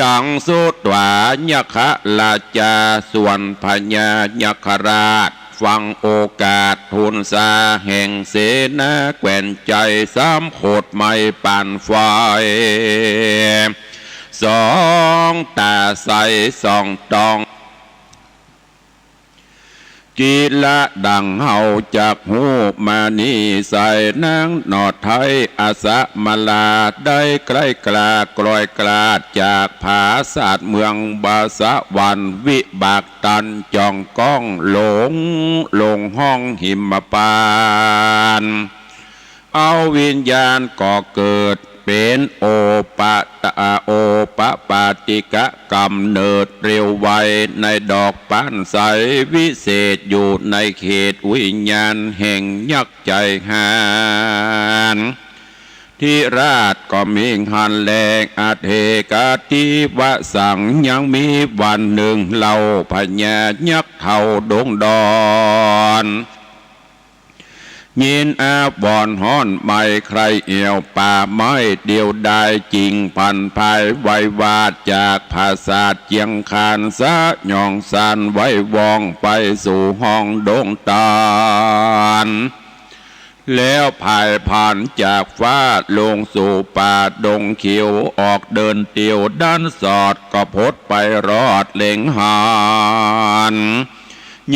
ตังสุตวายักขราชา ส่วนพญายักขราชฟังโอกาสทูลสาแห่งเสนาแคว่นใจ๋ สามโขดไม้ปานไฟ สองต๋าใสส่องตอง กิละดังเฮาจักฮู้มานี้ ใส่นางหน่อไท้อสมาลา ได้ไกลกล้ากลอยกลาดจากผาสาทเมืองบาสะหวัน วิบากตันจ่องก้องหลง ลงห้องหิมปาน เอาวิญญาณก่อเกิดเป๋นโอปะตะ โอปปาติกะก๋ำเนิดเร็วไว ในดอกปานใสวิเศษ อยู่ในเขตวิญญาณแห่งยักษ์ใจ๋หาญ ธิราชก็มีหั้นแล อเถกะทิวสัง ยังมีวันนึ่งเล่าพญายักษ์เฒ่าดงดอน ยินอาวรณ์ฮ้อนไหม้ใคร่แอ่วป่าไม้เดียวดาย จึ่งผันผายไวยวาดจากผาสาทเจียงคาน สยองสั่นไหว้ว่องไปสู่ห้องดงตาน แล้วผายผ่านจากฟ้าลงสู่ป่าดงเขียว ออกเดินเตียวดันสอด ก็พดไปรอดเล็งหัน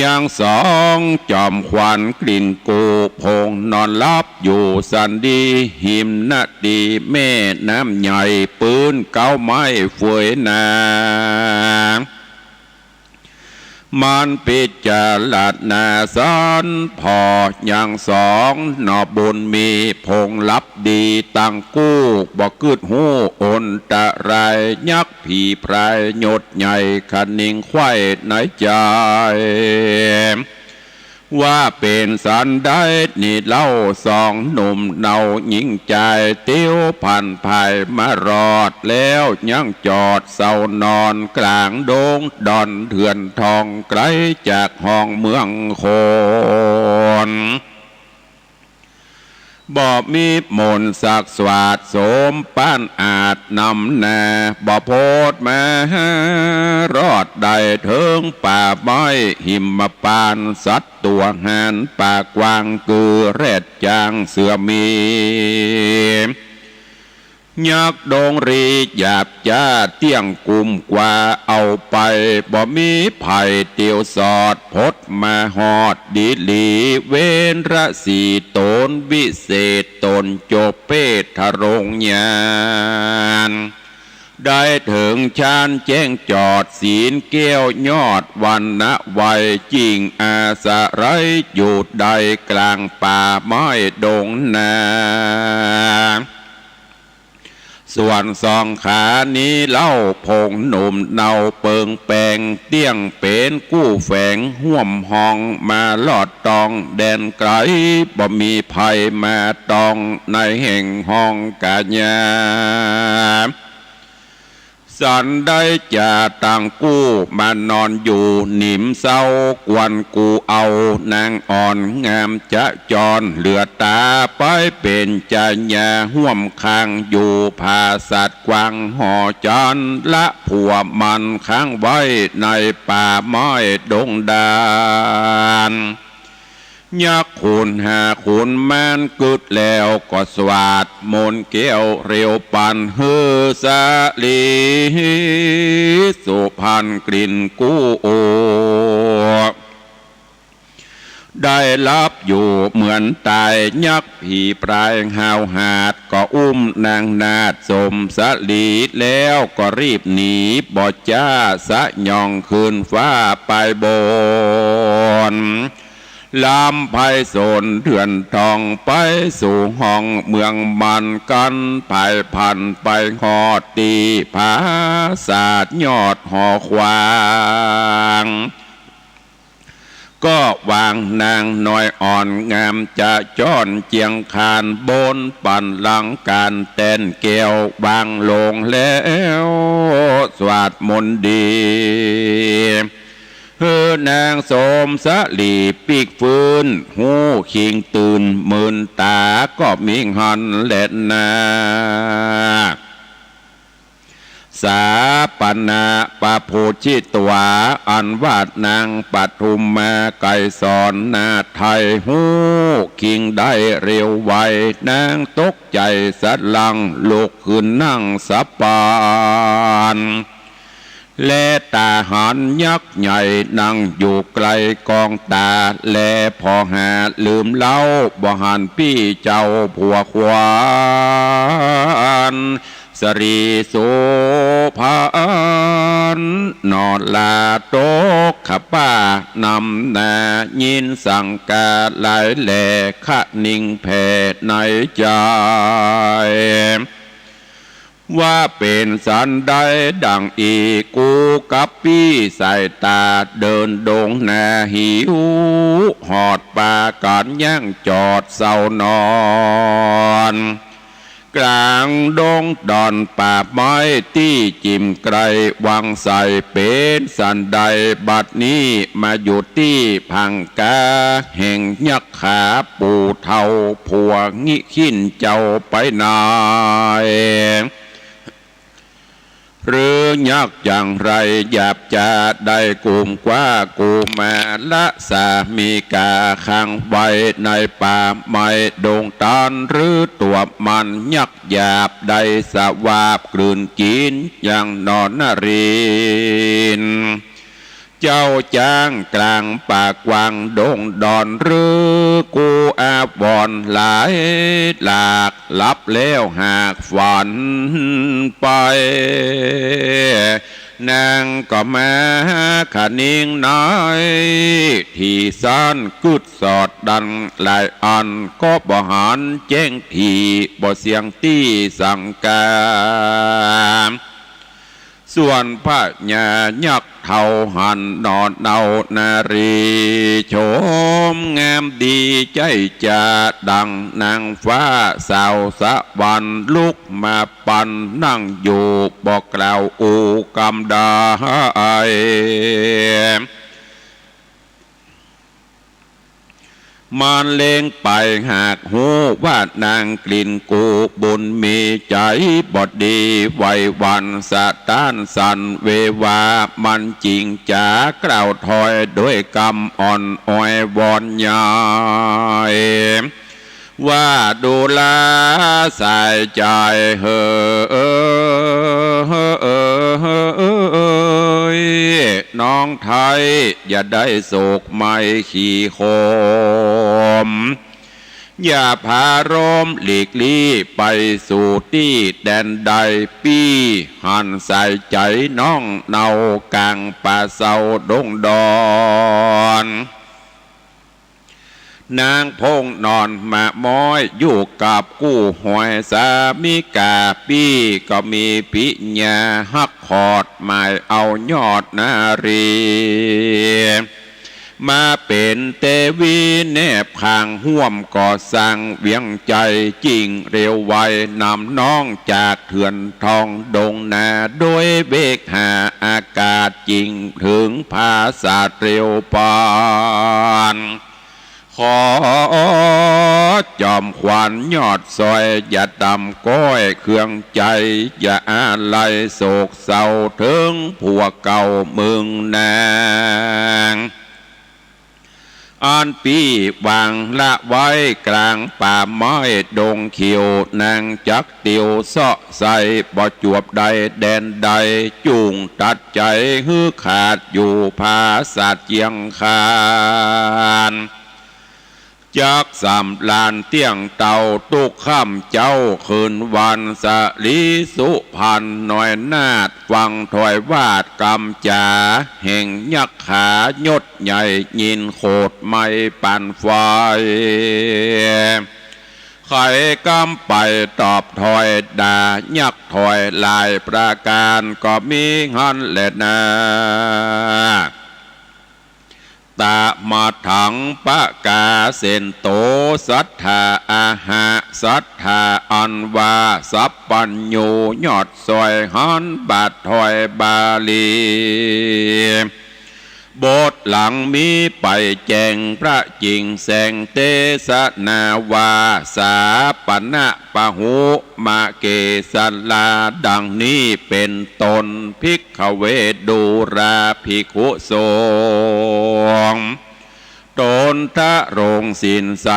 ยังสองจอมขวัญกลิ่นกู โผงนอนหลับอยู่สันดี หิมนดีแม่น้ำใหญ่ ปื๊นเก๊าไม้เฟยหนา มันพิจารณาสันผ่อ ยังสองหน่อบุญมี โผงหลับดีตังกู้ บ่กึ๊ดฮู้อนตราย ยักษ์ผีพรายยศใหญ่ คะนิงไขว้ในใจ๋ ว่าเป๋นสันใดนี่เล่า สองหนุ่มเนาหญิงจาย เตียวผ่านผ่ายมารอดแล้ว ยังจอดเซานอน ก๋างดงดอนเถื่อนทอง ไก๋จากห้องเมืองคน บ่มีหม้นสักสวาด โสมปานอาจนำหน้า บ่โผดมารอดได้ เถิงป่าไม้หิมพานต์ สัตว์ตัวหาน ป่ากว้างกือแรด จ๊างเสือมี ยักษ์ดงรีหยาบจ๊า เตี้ยงกุมกว่าเอาไป บ่มีใผเตียวสอด โผดมาฮอดดีหลี เวรสีตนวิเศษตน จบเปทรงญาณ ได้เถิงฌานแจ้งจอด ศีลแก้วยอดวรรณะไว จิ่งอาศัยอยู่ได้ ก๋างป่าไม้ดงนา ส่วนสองขานี้เล่า ผงหนุ่มเนาเปิงแปง เตี้ยงเป๋นกู้แฝงฮ่วมห้อง มารอดต้องแดนไก๋ บ่มีใผมาต้อง ในแห่งห้องก๋ายา สันใดจะตั้งกู้ มานอนอยู่นิมเซา กวนกูเอานางอ่อนงามจะจร เหลือต๋าไปเป๋นจายา ฮ่วมข้างอยู่ผาสัตว์ กว้างหอจันทร์ ละผัวมันค้างไว้ ในป่าไม้ดงดาน ยักษ์ขุนห้าขุนมานกึ๊ดแล้ว ก็สวาดมนต์แก้วเร็วปัน หื้อสาลีสุพรรณกลิ่นกู้โอ ได้หลับอยู่เหมือนต๋าย ยักษ์ผีปลายห้าวหาด ก็อุ้มนางนาฏสมสาลี แล้วก็รีบหนี บ่จ๊าสยองขึ้นฟ้าไปบน ลำไพศาลเถื่อนทอง ไปสู่ห้องเมืองมัน กั๋นผายพันไปฮอดตี้ผาสาทยอดหอขวาง ก็วางนางน้อยอ่อนงามจะจร เจียงคานบนปันลังก์ ก๋านแต้นแก้ววางลงแล้ว สวาดมนต์ดี หื้อนางสมสาลีปิ๊กฟื้น ฮู้คิงตื่นมื่นต๋า ก็มิหันแลนา สาปนาปะปู๋ชิตวา อันว่านางปทุมมาไกรสรนาถไทย ฮู้คิงได้เร็วไว นางตกใจ๋สะหลั้ง ลุกขึ้นนั่งสะปาน แลต๋าหันยักษ์ใหญ่ นั่งอยู่ใก้กองต๋า แลผ่อหาลืมเล้า บ่หันปี้เจ้าผัวขวัญ สะหลีสุพรรณ นอลาตกขะป้า นำหน้ายินสังกาหลายแล คะนิงแผ่ในใจ๋ ว่าเป๋นสันใดดั่งอี้ กูกับปี้สายต๋า เดินดงนาหิว ฮอดป่าก๋านยังจอดเซานอน ก๋างดงดอนป่าไม้ตี้จิ่มใก้วังไส เป๋นสันใดบัดนี้ มาอยู่ตี้พังก๋า แห่งยักษ์ขาปู่เฒ่า ผัวงิคินเจ้าไปไหน หรือยักษ์อย่างไร หยาบจ๊าได้กุมกว้า กุมารสามิกา ขังไว้ในป่าไม้ดงตาล หรือตั๋วมันยักษ์หยาบ ได้สวาบกลืนกิ๋น ยังหนอนารินทร์ เจ้าจ๊างก๋างป่ากว้างดงดอน หรือกูอาวรณ์หลายหลาก หลับแล้วหากฝันไป นางก็มาคะนิงในตี้สัน กึ๊ดสอดดังหลายอัน ก็บ่หันแจ้งตี้ บ่เสียงตี้สังกา ส่วนพญายักษ์เฒ่าหันหนอเนานารี โฉมงามดีใจ้จ๋าดั่งนางฟ้าสาวสวรรค์ ลุกมาปันนั่งอยู่บ่กล่าวอู้กำใด มานเล็งไปหากฮู้ว่านางกลิ่นกูบุญมีใจ๋บ่ดี ไหว้หวั่นสะต้านสั่นเววา มันจิ่งจ๋ากล่าวถอยด้วยกำอ่อนอ้อยวอนใหญ่ ว่าดูราสายใจ๋เหอ น้องไท้อย่าได้โศกไม้ขี้โคม อย่าผาโรมหลีกลี้ไปสู่ตี้แดนใด ปี้หันสายใจ๋น้องเนาก๋างป่าเซาดงดอน นางพงนอนหมากม้อยอยู่กับกู้หวยสามิก๋า ปี้ก็มีปิญญาฮักขอดหมายเอายอดนารี มาเป๋นเตวีแนบข้างฮ่วมก่อสร้างเวียงใจ๋ จิ่งเร็วไวนำน้องจากเถื่อนทองดงนา โดยเวกหาอากาศจิ่งเถิงผาสาทเร็วปาน ขอจอมขวัญยอดซอยอย่าต่ำก้อยเคืองใจ๋ อย่าอาลัยโศกเศร้าเถิงผัวเก่าเมืองนาง อันปี้วางละไว้ก๋างป่าไม้ดงเขียว นางจักเตียวเซาะใส่บ่จวบได้แดนใด จุ่งตัดใจ๋หื้อขาดอยู่ผาสาทเจียงคาน จักสำราญเตี้ยงเต้าตุ๊กค่ำเจ๊าคืนวัน สะหลีสุพรรณน้อยนาถฟังถ้อยวาดกำจ๋า แห่งยักขายศใหญ่ยินโขดไม้ปันไฟ ไขกำไปตอบถ้อยด่ายักษ์ถ้อยหลายประก๋าน ก็มีหั้นแลนา ตะมะถังปะกาเสนโต สัตถาอาหะ สัตถาอันว่าสัพพัญญูยอดซอยหันบาทถ้อยบาลี บทหลังมีไปแจ้งพระจิ่งแสงเตสนาว่า สาปณะปะหุมะเกสลา ดังนี้เป๋นต้น ภิกขเวดูราภิกขุสงฆ์ ตนทรงศีลใส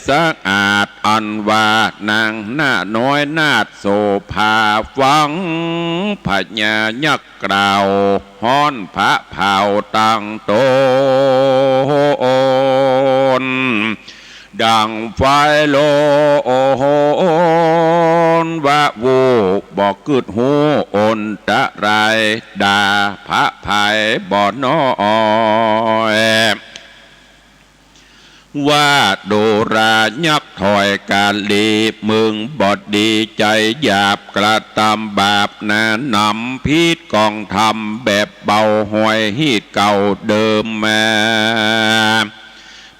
สะอาด อันว่านางหน้าน้อยนาถโสภา ฟังพญายักษ์กล่าวฮ้อนผะเผาตั้งตน ดังไฟโลนวะวู บ่กึ๊ดฮู้อนตราย ด่าผะไพบ่น้อย ว่าดูรายักษ์ถ้อยกาลี มึงบ่ดีใจ๋หยาบกระตำบาปหนานำ ผิดกองธรรมแบบเบาห้อยฮีตเก่าเดิมมา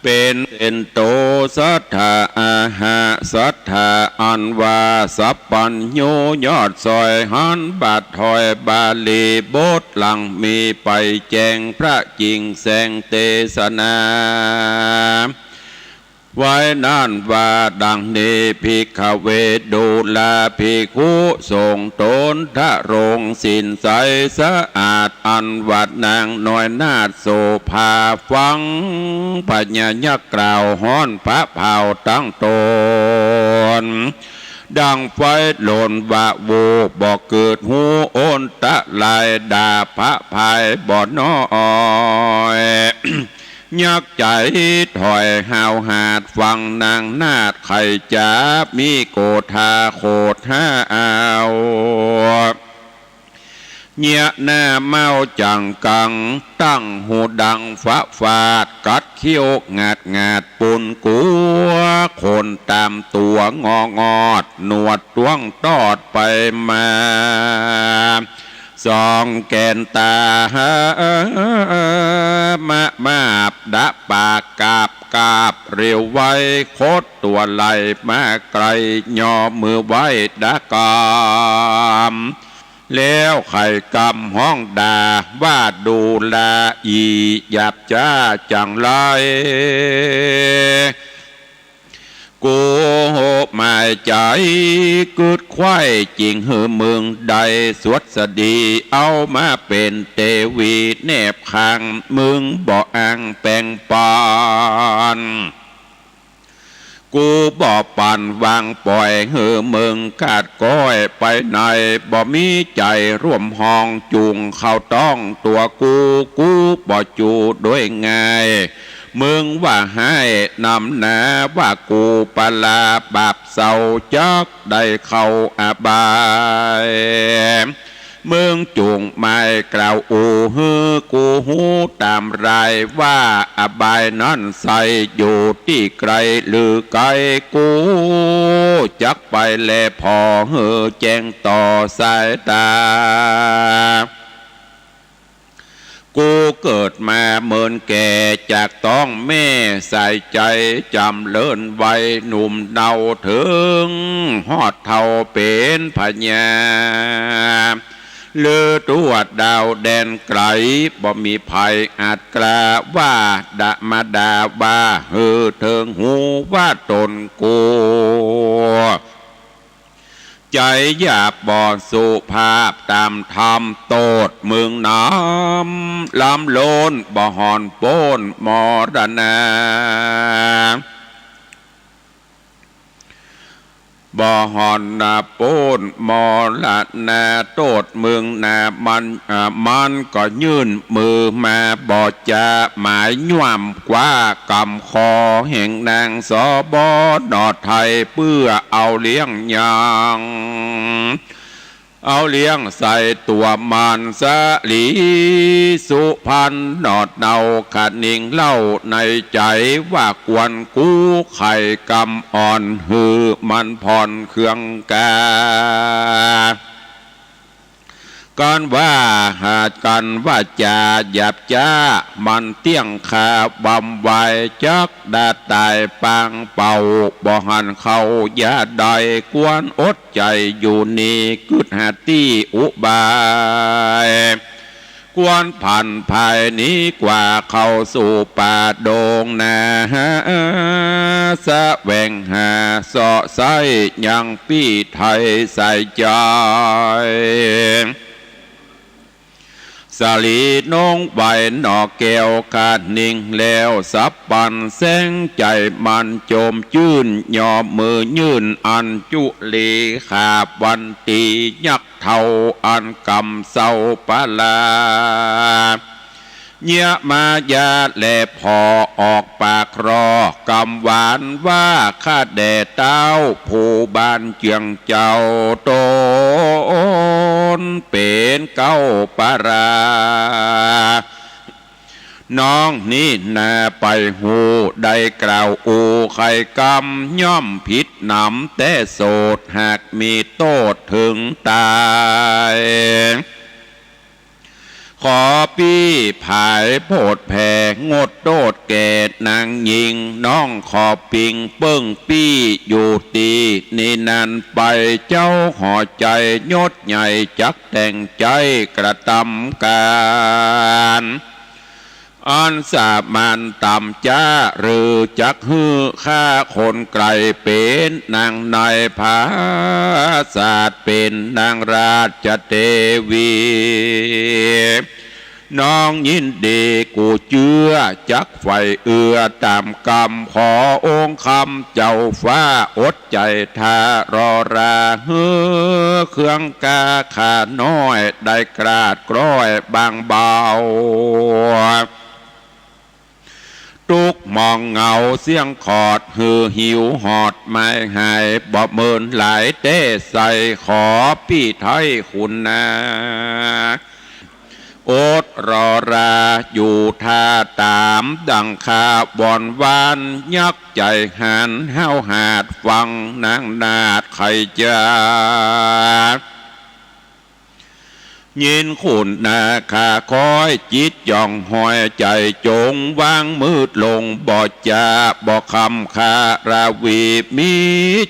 เป๋นเสนโต สัตถาอาหะ สัตถาอันว่าสัพพัญญูยอดซอยหันบาทถ้อยบาลี บทหลังมีไปแจ้งพระจิ่งแสงเตสนา ไว้นั้นว่าดังนี้ ภิกขเวดูราภิกขุสงฆ์ ตนทรงศีลใสสะอาด อันว่านางน้อยนาถโสภา ฟังพญายักษ์กล่าวฮ้อนผะเผาตั้งตน ดังไฟโลนวะโว บ่กึ๊ดฮู้อนตราย ด่าผะไพบ่น้อย ยักษ์ใจ๋ถ้อยห้าวหาด ฟังนางนาถใค่จ๋า มีโกธาโขดห้าเอา เยียะหน้าเม้าจั่งกัง ตั้งหูดังฟ้าฟาด กัดเขี้ยวงาดงาด ปูนกั๋วขนต๋ามตั๋วงองอด หนวดต้วงตอดไปมา ส ต้องแก่นต๋า มะมาบดะปากกราบ กราบเร็วไว คดตั๋วไหล่มาไกล ยอมือไหว้ดะกราบ แล้วไขกำฮ้องด่า ว่าดูราอี่หยาบจ๊าจังไร กูหมายใจ๋กึ๊ดไขว้ จึงหื้อมึงได้สวัสดี เอามาเป๋นเตวีแนบข้าง มึงบ่อ้างแป๋งปัน กูบ่ปันวางป่อย หื้อมึงขาดก้อยไปใน บ่มีใจ๋ร่วมห้อง จุ่งเข้าต้องตั๋วกู กูบ่จูด้วยง่าย มึงว่าฮ้ายนำหนา ว่ากูปะลาบาปเศร้า จักได้เข้าอบาย มึงจุ่งหมายกล่าวอู้ หื้อกูฮู้ต๋ามราย ว่าอบายนั้นใส อยู่ตี้ใกล้หรือไก๋ กูจักไปแลผ่อ หื้อแจ้งต่อสายต๋า กูเกิดมาเมินแก่ จากต๊องแม่สายใจ๋ จ๋ำเริญวัยหนุ่มเนา เถิงฮอดเฒ่าเป๋นพญา ลือตั๋วดาวแดนไก๋ บ่มีใผอาจกล้า ว่าดะมาด่าว่า หื้อเถิงหูว่าต๋นกู ใจ๋หยาบบ่สุภาพต๋ามธรรม โต้ษมึงนำ ล้ำล้นบ่ห่อนป๊นมรณา บ่ห่อนนาป๊นมรณา โต้ษมึงนา มัน อ่า มันก็ยื่นมือมา บ่จาหมายย่วม คว้ากำคอแห่งนาง สบน ไทย เปื้อเอาเลี้ยงยัง เอาเลี้ยงใส่ตั๋วมัน สลีสุพรรณ หนอดเนาคะนิงเล่าในใจ๋ ว่ากวนกู้ไขกำอ่อน หื้อมันผ่อนเคืองกา กั๋นว่าหากั๋นว่าจ๋าหยาบจ๊า มันเตี้ยงคาบำไว จักดาต๋ายปางเป่า บ่หันเข้ายาใด กวนอดใจ๋อยู่นี่ กึ๊ดหาตี้อุบาย กวนผันภายหนีกว่า เข้าสู่ป่าดงนา แสวงหาเซาะไซ้ยังปี้ไถ่ใส่ใจ๋ สลีนงไหวหนอแก้วคะนิง แล้วสับปันแสงใจ๋มันจมจื้น ยอมือยื่นอัญจุลี ขาบวันตียักษ์เฒ่า อันกำเศร้าปะลา เยียะมายาแลผ่อ ออกปากร้อกำหวานว่า ข้าแด่เต้าผู้บ้านเจืองเจ้า ต๋นเป๋นเก๊าปะลา น้องนี้นาไปฮู้ ได้กล่าวอู้ไขกำ ย่อมผิดหนำแต๊โสด หากมีโต้ษเถิงต๋าย ขอปี้ผายโผดแผ่ งดโต้ษแก่นางญิง น้องขอปิงเปิ้งปี้อยู่ตี้นี้นันไป เจ้าหอใจ๋ยศใหญ่จักแต่งใจ๊กระตำก๋าน อันสามานต่ำจ๊า หรือจักหื้อข้าคนไก๋ เป๋นนางในผาสาท เป๋นนางราชเตวี น้องยินดีกู้เจื้อ จักใฝ่เอื้อต๋ามกำ ขอองค์คำเจ้าฟ้า อดใจ๋ท่ารอรา หื้อเคืองกาข้าน้อย ได้กราดกร้อยบางเบา ตุ๊กข์หมองเหงาเสี้ยงขอด หื้อหิวหอดหมายหาย บ่เมินหลายแต๊ใส่ ขอปี้ไถ่คุณนา อดรอราอยู่ท่าต๋าม ดั่งข้าวอนวาน ยักษ์ใจ๋หันห้าวหาดฟังนางนาฏไขจ๋า ยินคุณนาคาคอย จิตจ่องหอย ใจ๋จ๋งวางมืดลง บ่จ๋าบ่คำคาราวี มี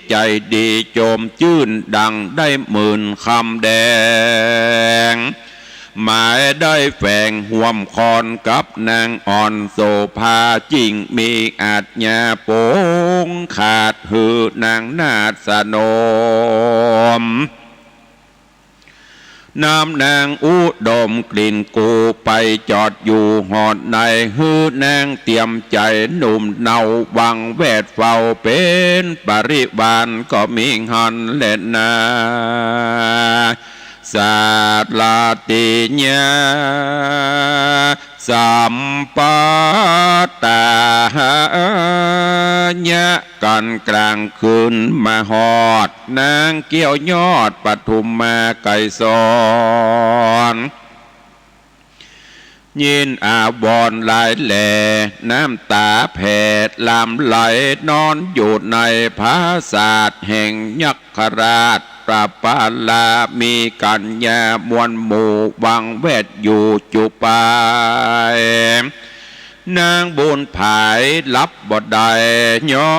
ใจ๋ดีจมจื้น ดั่งได้หมื่นคำแดง หมายได้แฝงฮ่วมคอนกับนางอ่อนโสภา จิ่งมีอาชญาปงขาด หื้อนางนาฏสนม นำนางอุดมกลิ่นกูไปจอดอยู่หอดใน หื้อนางเตรียมใจ๋หนุ่มเนาวังแวดเฝ้า เป๋นปริวารก็มีหั้นแลนา สาราติญา สัมปัตตาหะยะ กั๋นกลางคืนมาฮอด นางแก้วยอดปทุมมาไกรสอน ยินอาวรณ์หลายแล น้ำต๋าแผ่หลั่งไหล นอนอยู่ในผาสาทแห่งยักขราช ประปาลา มีกัญญามวลหมู่วังแวดอยู่จุไป นางบุญผายหลับบ่ได้ ย้อ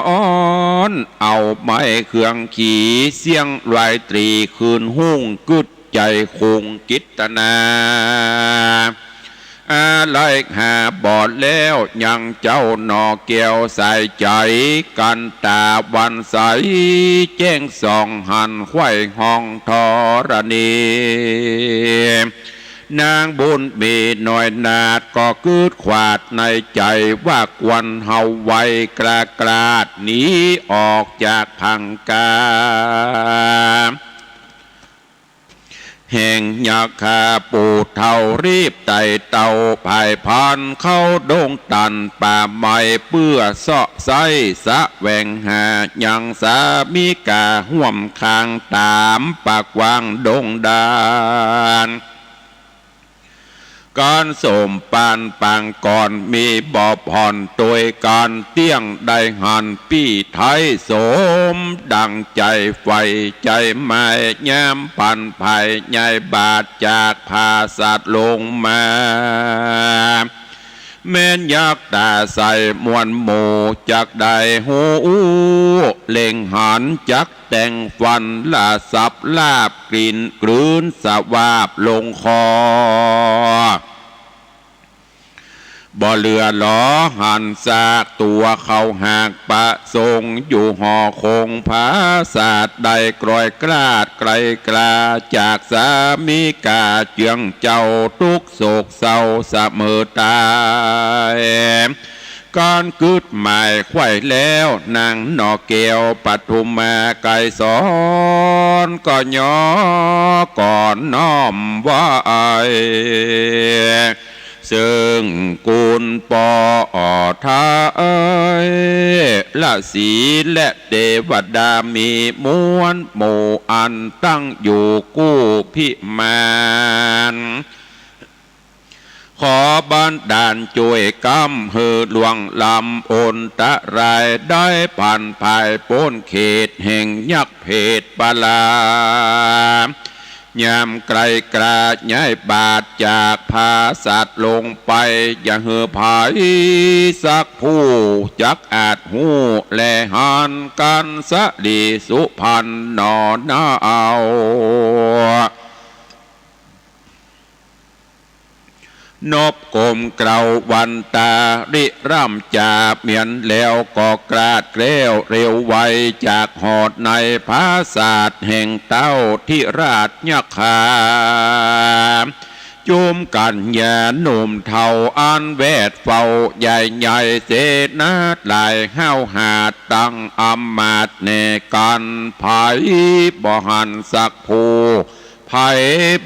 นเอาไม้เคืองขี เสี้ยงรอยตรีคืนฮุ่ง กึ๊ดใจ๋คุงกิตนา อาลัยหาบ่แล้วยังเจ้าหน่อแก้วสายใจ๋ กั๋นต๋าวันใสแจ้งส่องหันไขว่ห้องธรณี นางบุญมีน้อยนาฏก็กึ๊ดขวาดในใจ๋ว่า ควรเฮาไวกล้ากล้าดหนีออกจากผังกา แห่งยักขาปู่เฒ่า รีบไต่เต้าผายพรานเข้าดงตันป่าไม้ เปื้อเซาะไส้แสวงหายังสามิกาฮ่วมข้างต๋ามป่ากว้างดงดาน ก๋านสมปานปางก่อนมีบ่ผ่อน ตวยก๋านเตี้ยงได้หันปี้ไท้ สมดั่งใจ๋ใฝ่ใจ๋หมาย ยามปันผายใยบาทจากผาสาทลงมา แม่นยักษ์ต๋าใสมวลหมู่ จักได้ฮู้เล็งหัน จักแต่งฟันละสับลาบ กลิ่นกลืนสวาบลงคอ บ่เหลือหลอหันซากตั๋วเขาหากประสงค์ อยู่หอคงผาสาท ได้กลอยกลาดไกลกลา จากสามิกาเจื้องเจ้า ตุ๊กข์โศกเศร้าเสมอต๋าย ก๋านกึ๊ดหมายไขว่แล้ว นางหน่อแก้วปทุมมาไกรสอน ก็ย้อก่อนน้อมไหว้ ซึ่งกุณป้อไทย ละสีและเตวดามีมวลหมู่ อันตั้งอยู่กู้พิมาน ขอบันดาลจ้วยก๋ำหื้อล่วงล้ำอนตราย ได้ผันผายป๊นเขตแห่งยักษ์เผดปลา ยามไกลกล้าย้ายบาทจากผาสาทลงไป อย่าหื้อใผสักผู้จักอาจฮู้แลหัน กั๋นสะหลีสุพรรณหนอนาเอา นบก้มเกล้าวันตาริร่ำจ๋า เมียนแล้วก็กลาดแคล้วเร็วไว จากฮอดในผาสาทแห่งเต้าธิราชยักขา จุมกัญญาหนุ่มเฒ่าอันแวดเฝ้าใหญ่ใหญ่ เสนาหลายห้าวหาดตั้งอำมาตย์แน่กั๋น ใผบ่หันสักผู้ ใผ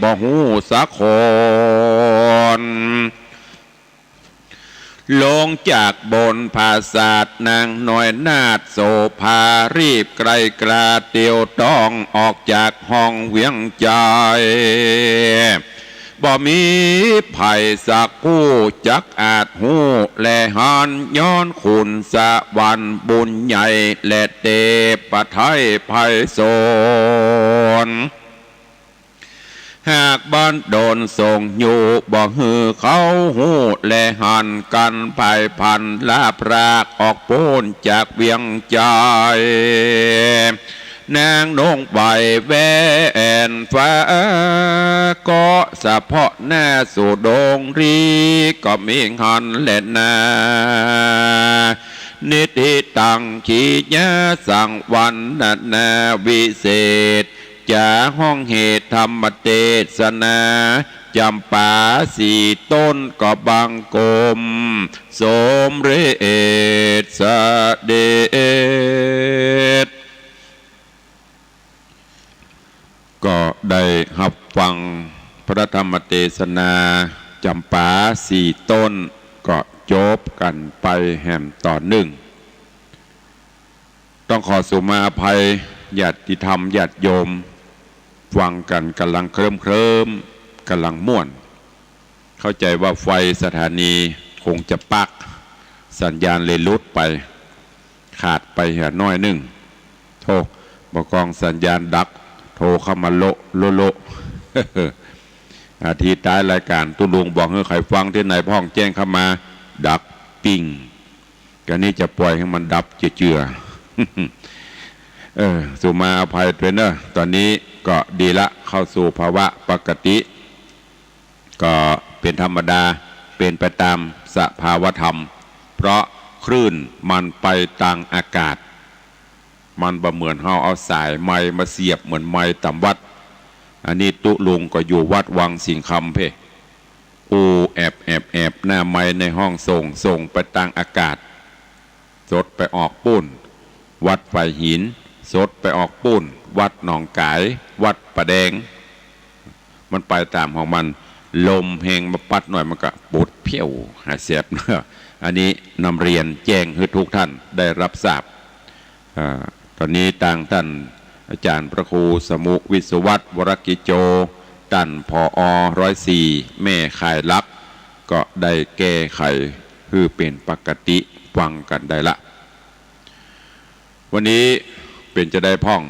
บ่ฮู้สักคน ลงจากบนผาสาท นางน้อยนาฏโสภา รีบไกลกล้าเตียวต้องออกจากห้องเวียงใจ๋ บ่มีใผสักผู้จักอาจฮู้แลหัน ย้อนคุณสวรรค์บุญใหญ่และเตปะไทยไพศาล หากบันดลทรงอยู่บ่หื้อเขาฮู้และหันกั๋น ภัยพลันละพรากออกป๊นจากเวียงจันทน์ นางนงไปแว่นฟ้า ก็สะเพาะหน้าสู่ดงรี ก็มีหั้นแลนา นิธิตัง กิริยาสังวรรณนาวิเศษ จ๋าฮ้องเหตุธรรมเตสนา จ๋ำปาสี่ต้นก็บังคมสมเร็จเสด็จ ก็ได้ฮับฟังพระธรรมเตสนาจ๋ำปาสี่ต้น ก็จบกั๋นไปแหมต่อเนื่อง ต้องขอสุมาอภัยญาติธรรมญาติโยม ฟังกั๋นก่ำลังเคลิ้มๆ ก่ำลังม่วน เข้าใจ๋ว่าไฟสถานีคงจะปัก สัญญาณเลยหลุดไป ขาดไปเหียน้อยนึ่ง โธ่ บ่ากองสัญญาณดับ โทรเข้ามาโละโละโละ อาทิตย์ท้ายรายก๋าน ตุ๊ลุงบอกหื้อใผฟังตี้ไหนพ่องแจ้งเข้ามา ดับปิ้ง กะนี้จะป่อยหื้อมันดับเจือๆ เออ สุมาอภัยตวยเน่อ ต๋อนนี้ก็ดีละ เข้าสู่ภาวะปกติ ก็เป๋นธรรมดา เป๋นไปต๋ามสภาวธรรม เพราะคลื่นมันไปตางอากาศ มันบ่เหมือนเฮาเอาสายไมค์มาเสียบเหมือนไมค์ต๋ามวัด อันนี้ตุ๊ลุงก็อยู่วัดวังสิงห์คำเพ่ อู้แอบแอบแอบ หน้าไมค์ในห้องส่ง ส่งไปตางอากาศ สดไปออกปู๊น วัดฝายหิน สดไปออกปู๊น วัดหนองก๋าย วัดป่าแดง มันไปต๋ามของมัน ลมแฮงมาปั๊ดหน่อยมันก็ปุดเพี้ยว หายแสบเน่อ อันนี้นำเรียนแจ้งหื้อทุกท่านได้รับทราบ อ่า ต๋อนนี้ตางต้านอาจ๋ารย์พระครูสมุห์ วิศวัฒน์ วรกิจโจ ต้าน ผอ ร้อยสี่ แม่ข่ายหลัก ก็ได้แก้ไขหื้อเป๋นปกติ ฟังกั๋นได้ละ วันนี้เป๋นจาใดพ่อง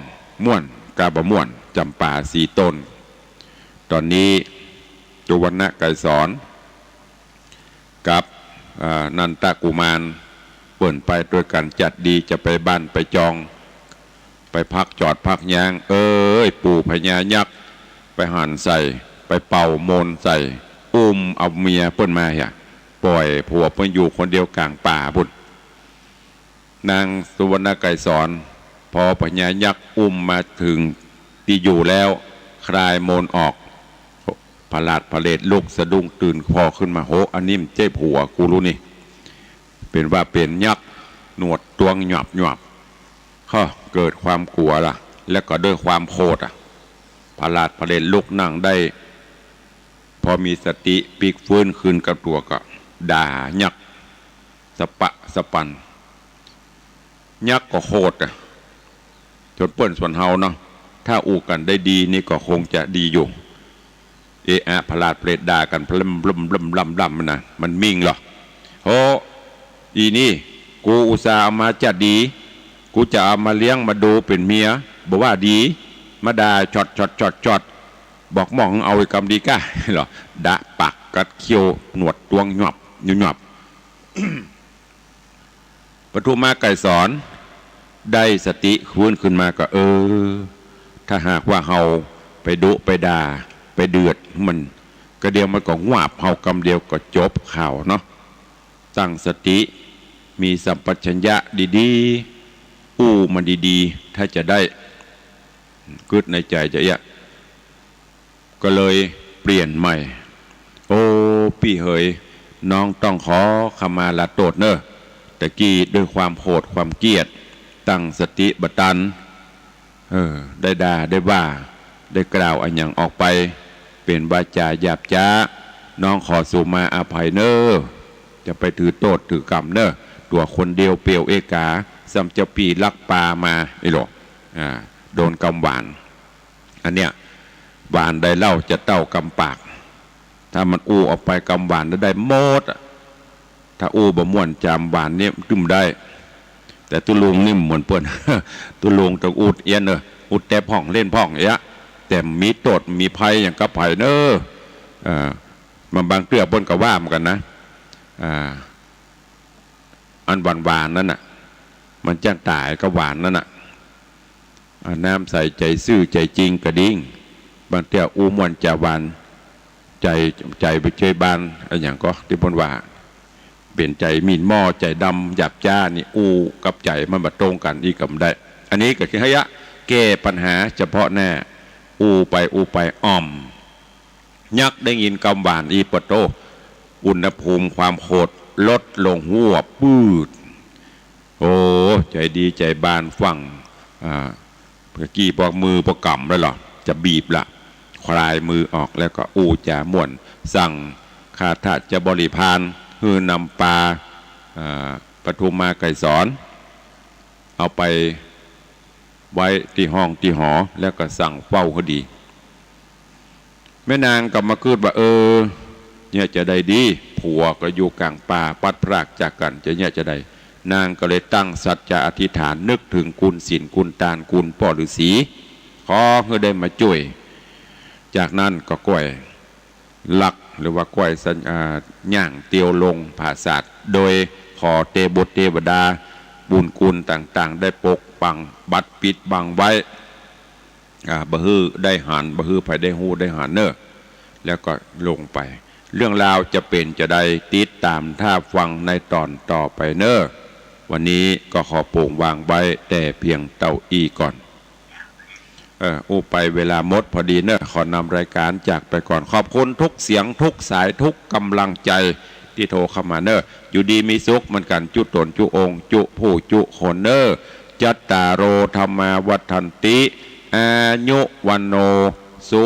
ม่วนกาบ่ม่วน จ๋ำปาสี่ต้น ต๋อนนี้สุวรรณไกรสร กับ อ่า นันทกุมาร เปิ้นไปตวยกั๋น จัดดีจะไปบ้านไปจอง ไปพักจอดพักยาง เอ้ย ปู่พญายักษ์ ไปหันใส่ ไปเป่ามนต์ใส่ อุ้มเอาเมียเปิ้นมาเหีย ป่อยผัวเปิ้นอยู่คนเดียวก๋างป่าปู๊น นางสุวรรณไกรสร พอพญายักษ์อุ้มมาเถิงตี้อยู่แล้ว คลายมนต์ออก ผลาดผลเรดลุกสะดุ้งตื่น ผ่อขึ้นมา โห อันนี้มันใจ้ผัวกูฮู้นี่ เป๋นว่าเป๋นยักษ์ หนวดตวงหยวบหยวบ ก็เกิดความกั๋วละ แล้วก็ด้วยความโขดอะ ผลาดผลเรดลุกนั่งได้ พอมีสติปิ๊กฟื้นคืนกับตั๋วก็ด่ายักษ์ สะปะสะปัน ยักษ์ก็โขดอะ จ๋นเปิ้นจ๋นเฮาเนาะ ถ้าอู้กั๋นได้ดีนี่ก็คงจะดีอยู่ เอะอะ ผลาดผลเรดด่ากั๋น พลึ่มพลึ่มพลึ่มพล่ำพล่ำนะ มันมิ่งเหรอ โห อีนี่ กูอุตส่าห์เอามาจัดดี กูจะเอามาเลี้ยงมาดูเป๋นเมีย บ่ว่าดี มาด่าช็อตช็อตช็อตช็อต บอกหม่องเอาไอ้กำดีก้า เหรอ ดะปากกัดเขี้ยว หนวดตวงหยวบหยวบ ปทุมมาไกรสร ได้สติคืนขึ้นมาก็ เออ ถ้าหากว่าเฮาไปดุไปด่า ไปเดือดมัน ก็เดี๋ยวมันก็หวาบเฮากำเดียวก็จบข่าวเนาะ ตั้งสติ มีสัมปชัญญะดีๆ อู้มันดีๆ ถ้าจะได้ กึ๊ดในใจ๋จะเอี้ย ก็เลยเปลี่ยนใหม่ โอ้ ปี้เหย น้องต้องขอขมาลาโต้ษเน่อ ตะกี้ด้วยความโขดความเกลียด ตั้งสติบ่ตัน เออ ได้ด่า ได้ว่า ได้กล่าวอะหยังออกไป เป๋นวาจ๋าหยาบจ๊า น้องขอสุมาอภัยเน่อ จะไปถือโต้ษถือกรรมเน่อ ตั๋วคนเดียวเปลี่ยวเอกา ซ้ำเจ้าปี้ลักปามา ไอ้หลอก อ่า โดนกำหวาน อันเนี้ย หวานใดเล่าจะเต้ากำปาก ถ้ามันอู้ออกไปกำหวานแล้วได้หมดอะ ถ้าอู้บ่ม่วนจำหวานเนี่ยตึงได้ แต่ตุ๊ลุงนี่เหมือนเปิ้น ตุ๊ลุงต้องอู้เอี้ยนเน่อ อู้แต๊พ่องเล่นพ่องเอี้ย แต่มีโต้ษมีภัยหยังกับใผเน่อ เออ มันบางเตื้อเปิ้นก็ว่าเหมือนกั๋นนะ อ่า อันหวานๆ นั่นน่ะ มันจั้งต๋ายก็หวานนั่นน่ะ อ่า น้ำใสใจ๋ซื่อใจ๋จริงกระดิ่ง บางเตื้ออู้ม่วนจ๋าหวาน ใจ๋ ใจ๋บ่เจยบาน อะหยังก็ตี้เปิ้นว่า เป๋นใจ๋หมิ่นหม้อ ใจ๋ดำหยาบจ๊านี่ อู้กับใจ๋มันบ่ตรงกั๋นอี้ก็บ่ได้ อันนี้ก็คือเฮยะ แก้ปัญหาเฉพาะหน้า อู้ไปอู้ไปอ่อม ยักได้ยินกำหวานอี้ ปะโต้ อุณหภูมิความโขดลดลงฮวบปื๊ด โอ้ ใจ๋ดีใจ๋บานฟั่ง อ่า เมื่อกี้ปอกมือปอกก๋ำแล้วเหรอ จะบีบละ คลายมือออกแล้วก็อู้จ๋าม่วน สั่งคาถาจะบริพาน หื้อนำปา อ่า ปทุมมาไกรสร เอาไปไว้ตี้ห้องตี้หอ แล้วก็สั่งเฝ้าหื้อดี แม่นางก็มากึ๊ดว่า เออ เนี่ยจะใดดี ผัวก็อยู่ก๋างป่า พลัดพรากจากกั๋น จะเนี่ยจะใด นางก็เลยตั้งสัจจะอธิษฐาน นึกเถิงคุณศีลคุณตาน คุณป้อฤๅษี ขอหื้อได้มาจ้วย จากนั้นก็ก้อยลัก หรือว่าก้อยสัญ- อ่า ย่างเตียวลงผาสาท โดยขอเตบุตรเตวดา บุญคุณต่างๆ ได้ปกปังบัดปิดบังไว้ อ่า บ่หื้อได้หัน บ่หื้อใผได้ฮู้ได้หันเน่อ แล้วก็ลงไป เรื่องราวจะเป๋นจะใด ติดต๋ามถ้าฟังในต๋อนต่อไปเน่อ วันนี้ก็ขอโป่งวางไว้แต่เพียงเต้าอี้ก่อน เออ อู้ไปเวลาหมดพอดีเน่อ ขอนำรายก๋านจากไปก่อน ขอบคุณทุกเสียงทุกสายทุกก๋ำลังใจ๋ตี้โทรเข้ามาเน่อ อยู่ดีมีสุขเหมือนกั๋น จุ๊ต๋นจุ๊องค์ จุ๊ผู้จุ๊คนเน่อ จัตตาโร ธัมมา วัฑฒันติ อายุ วัณโณ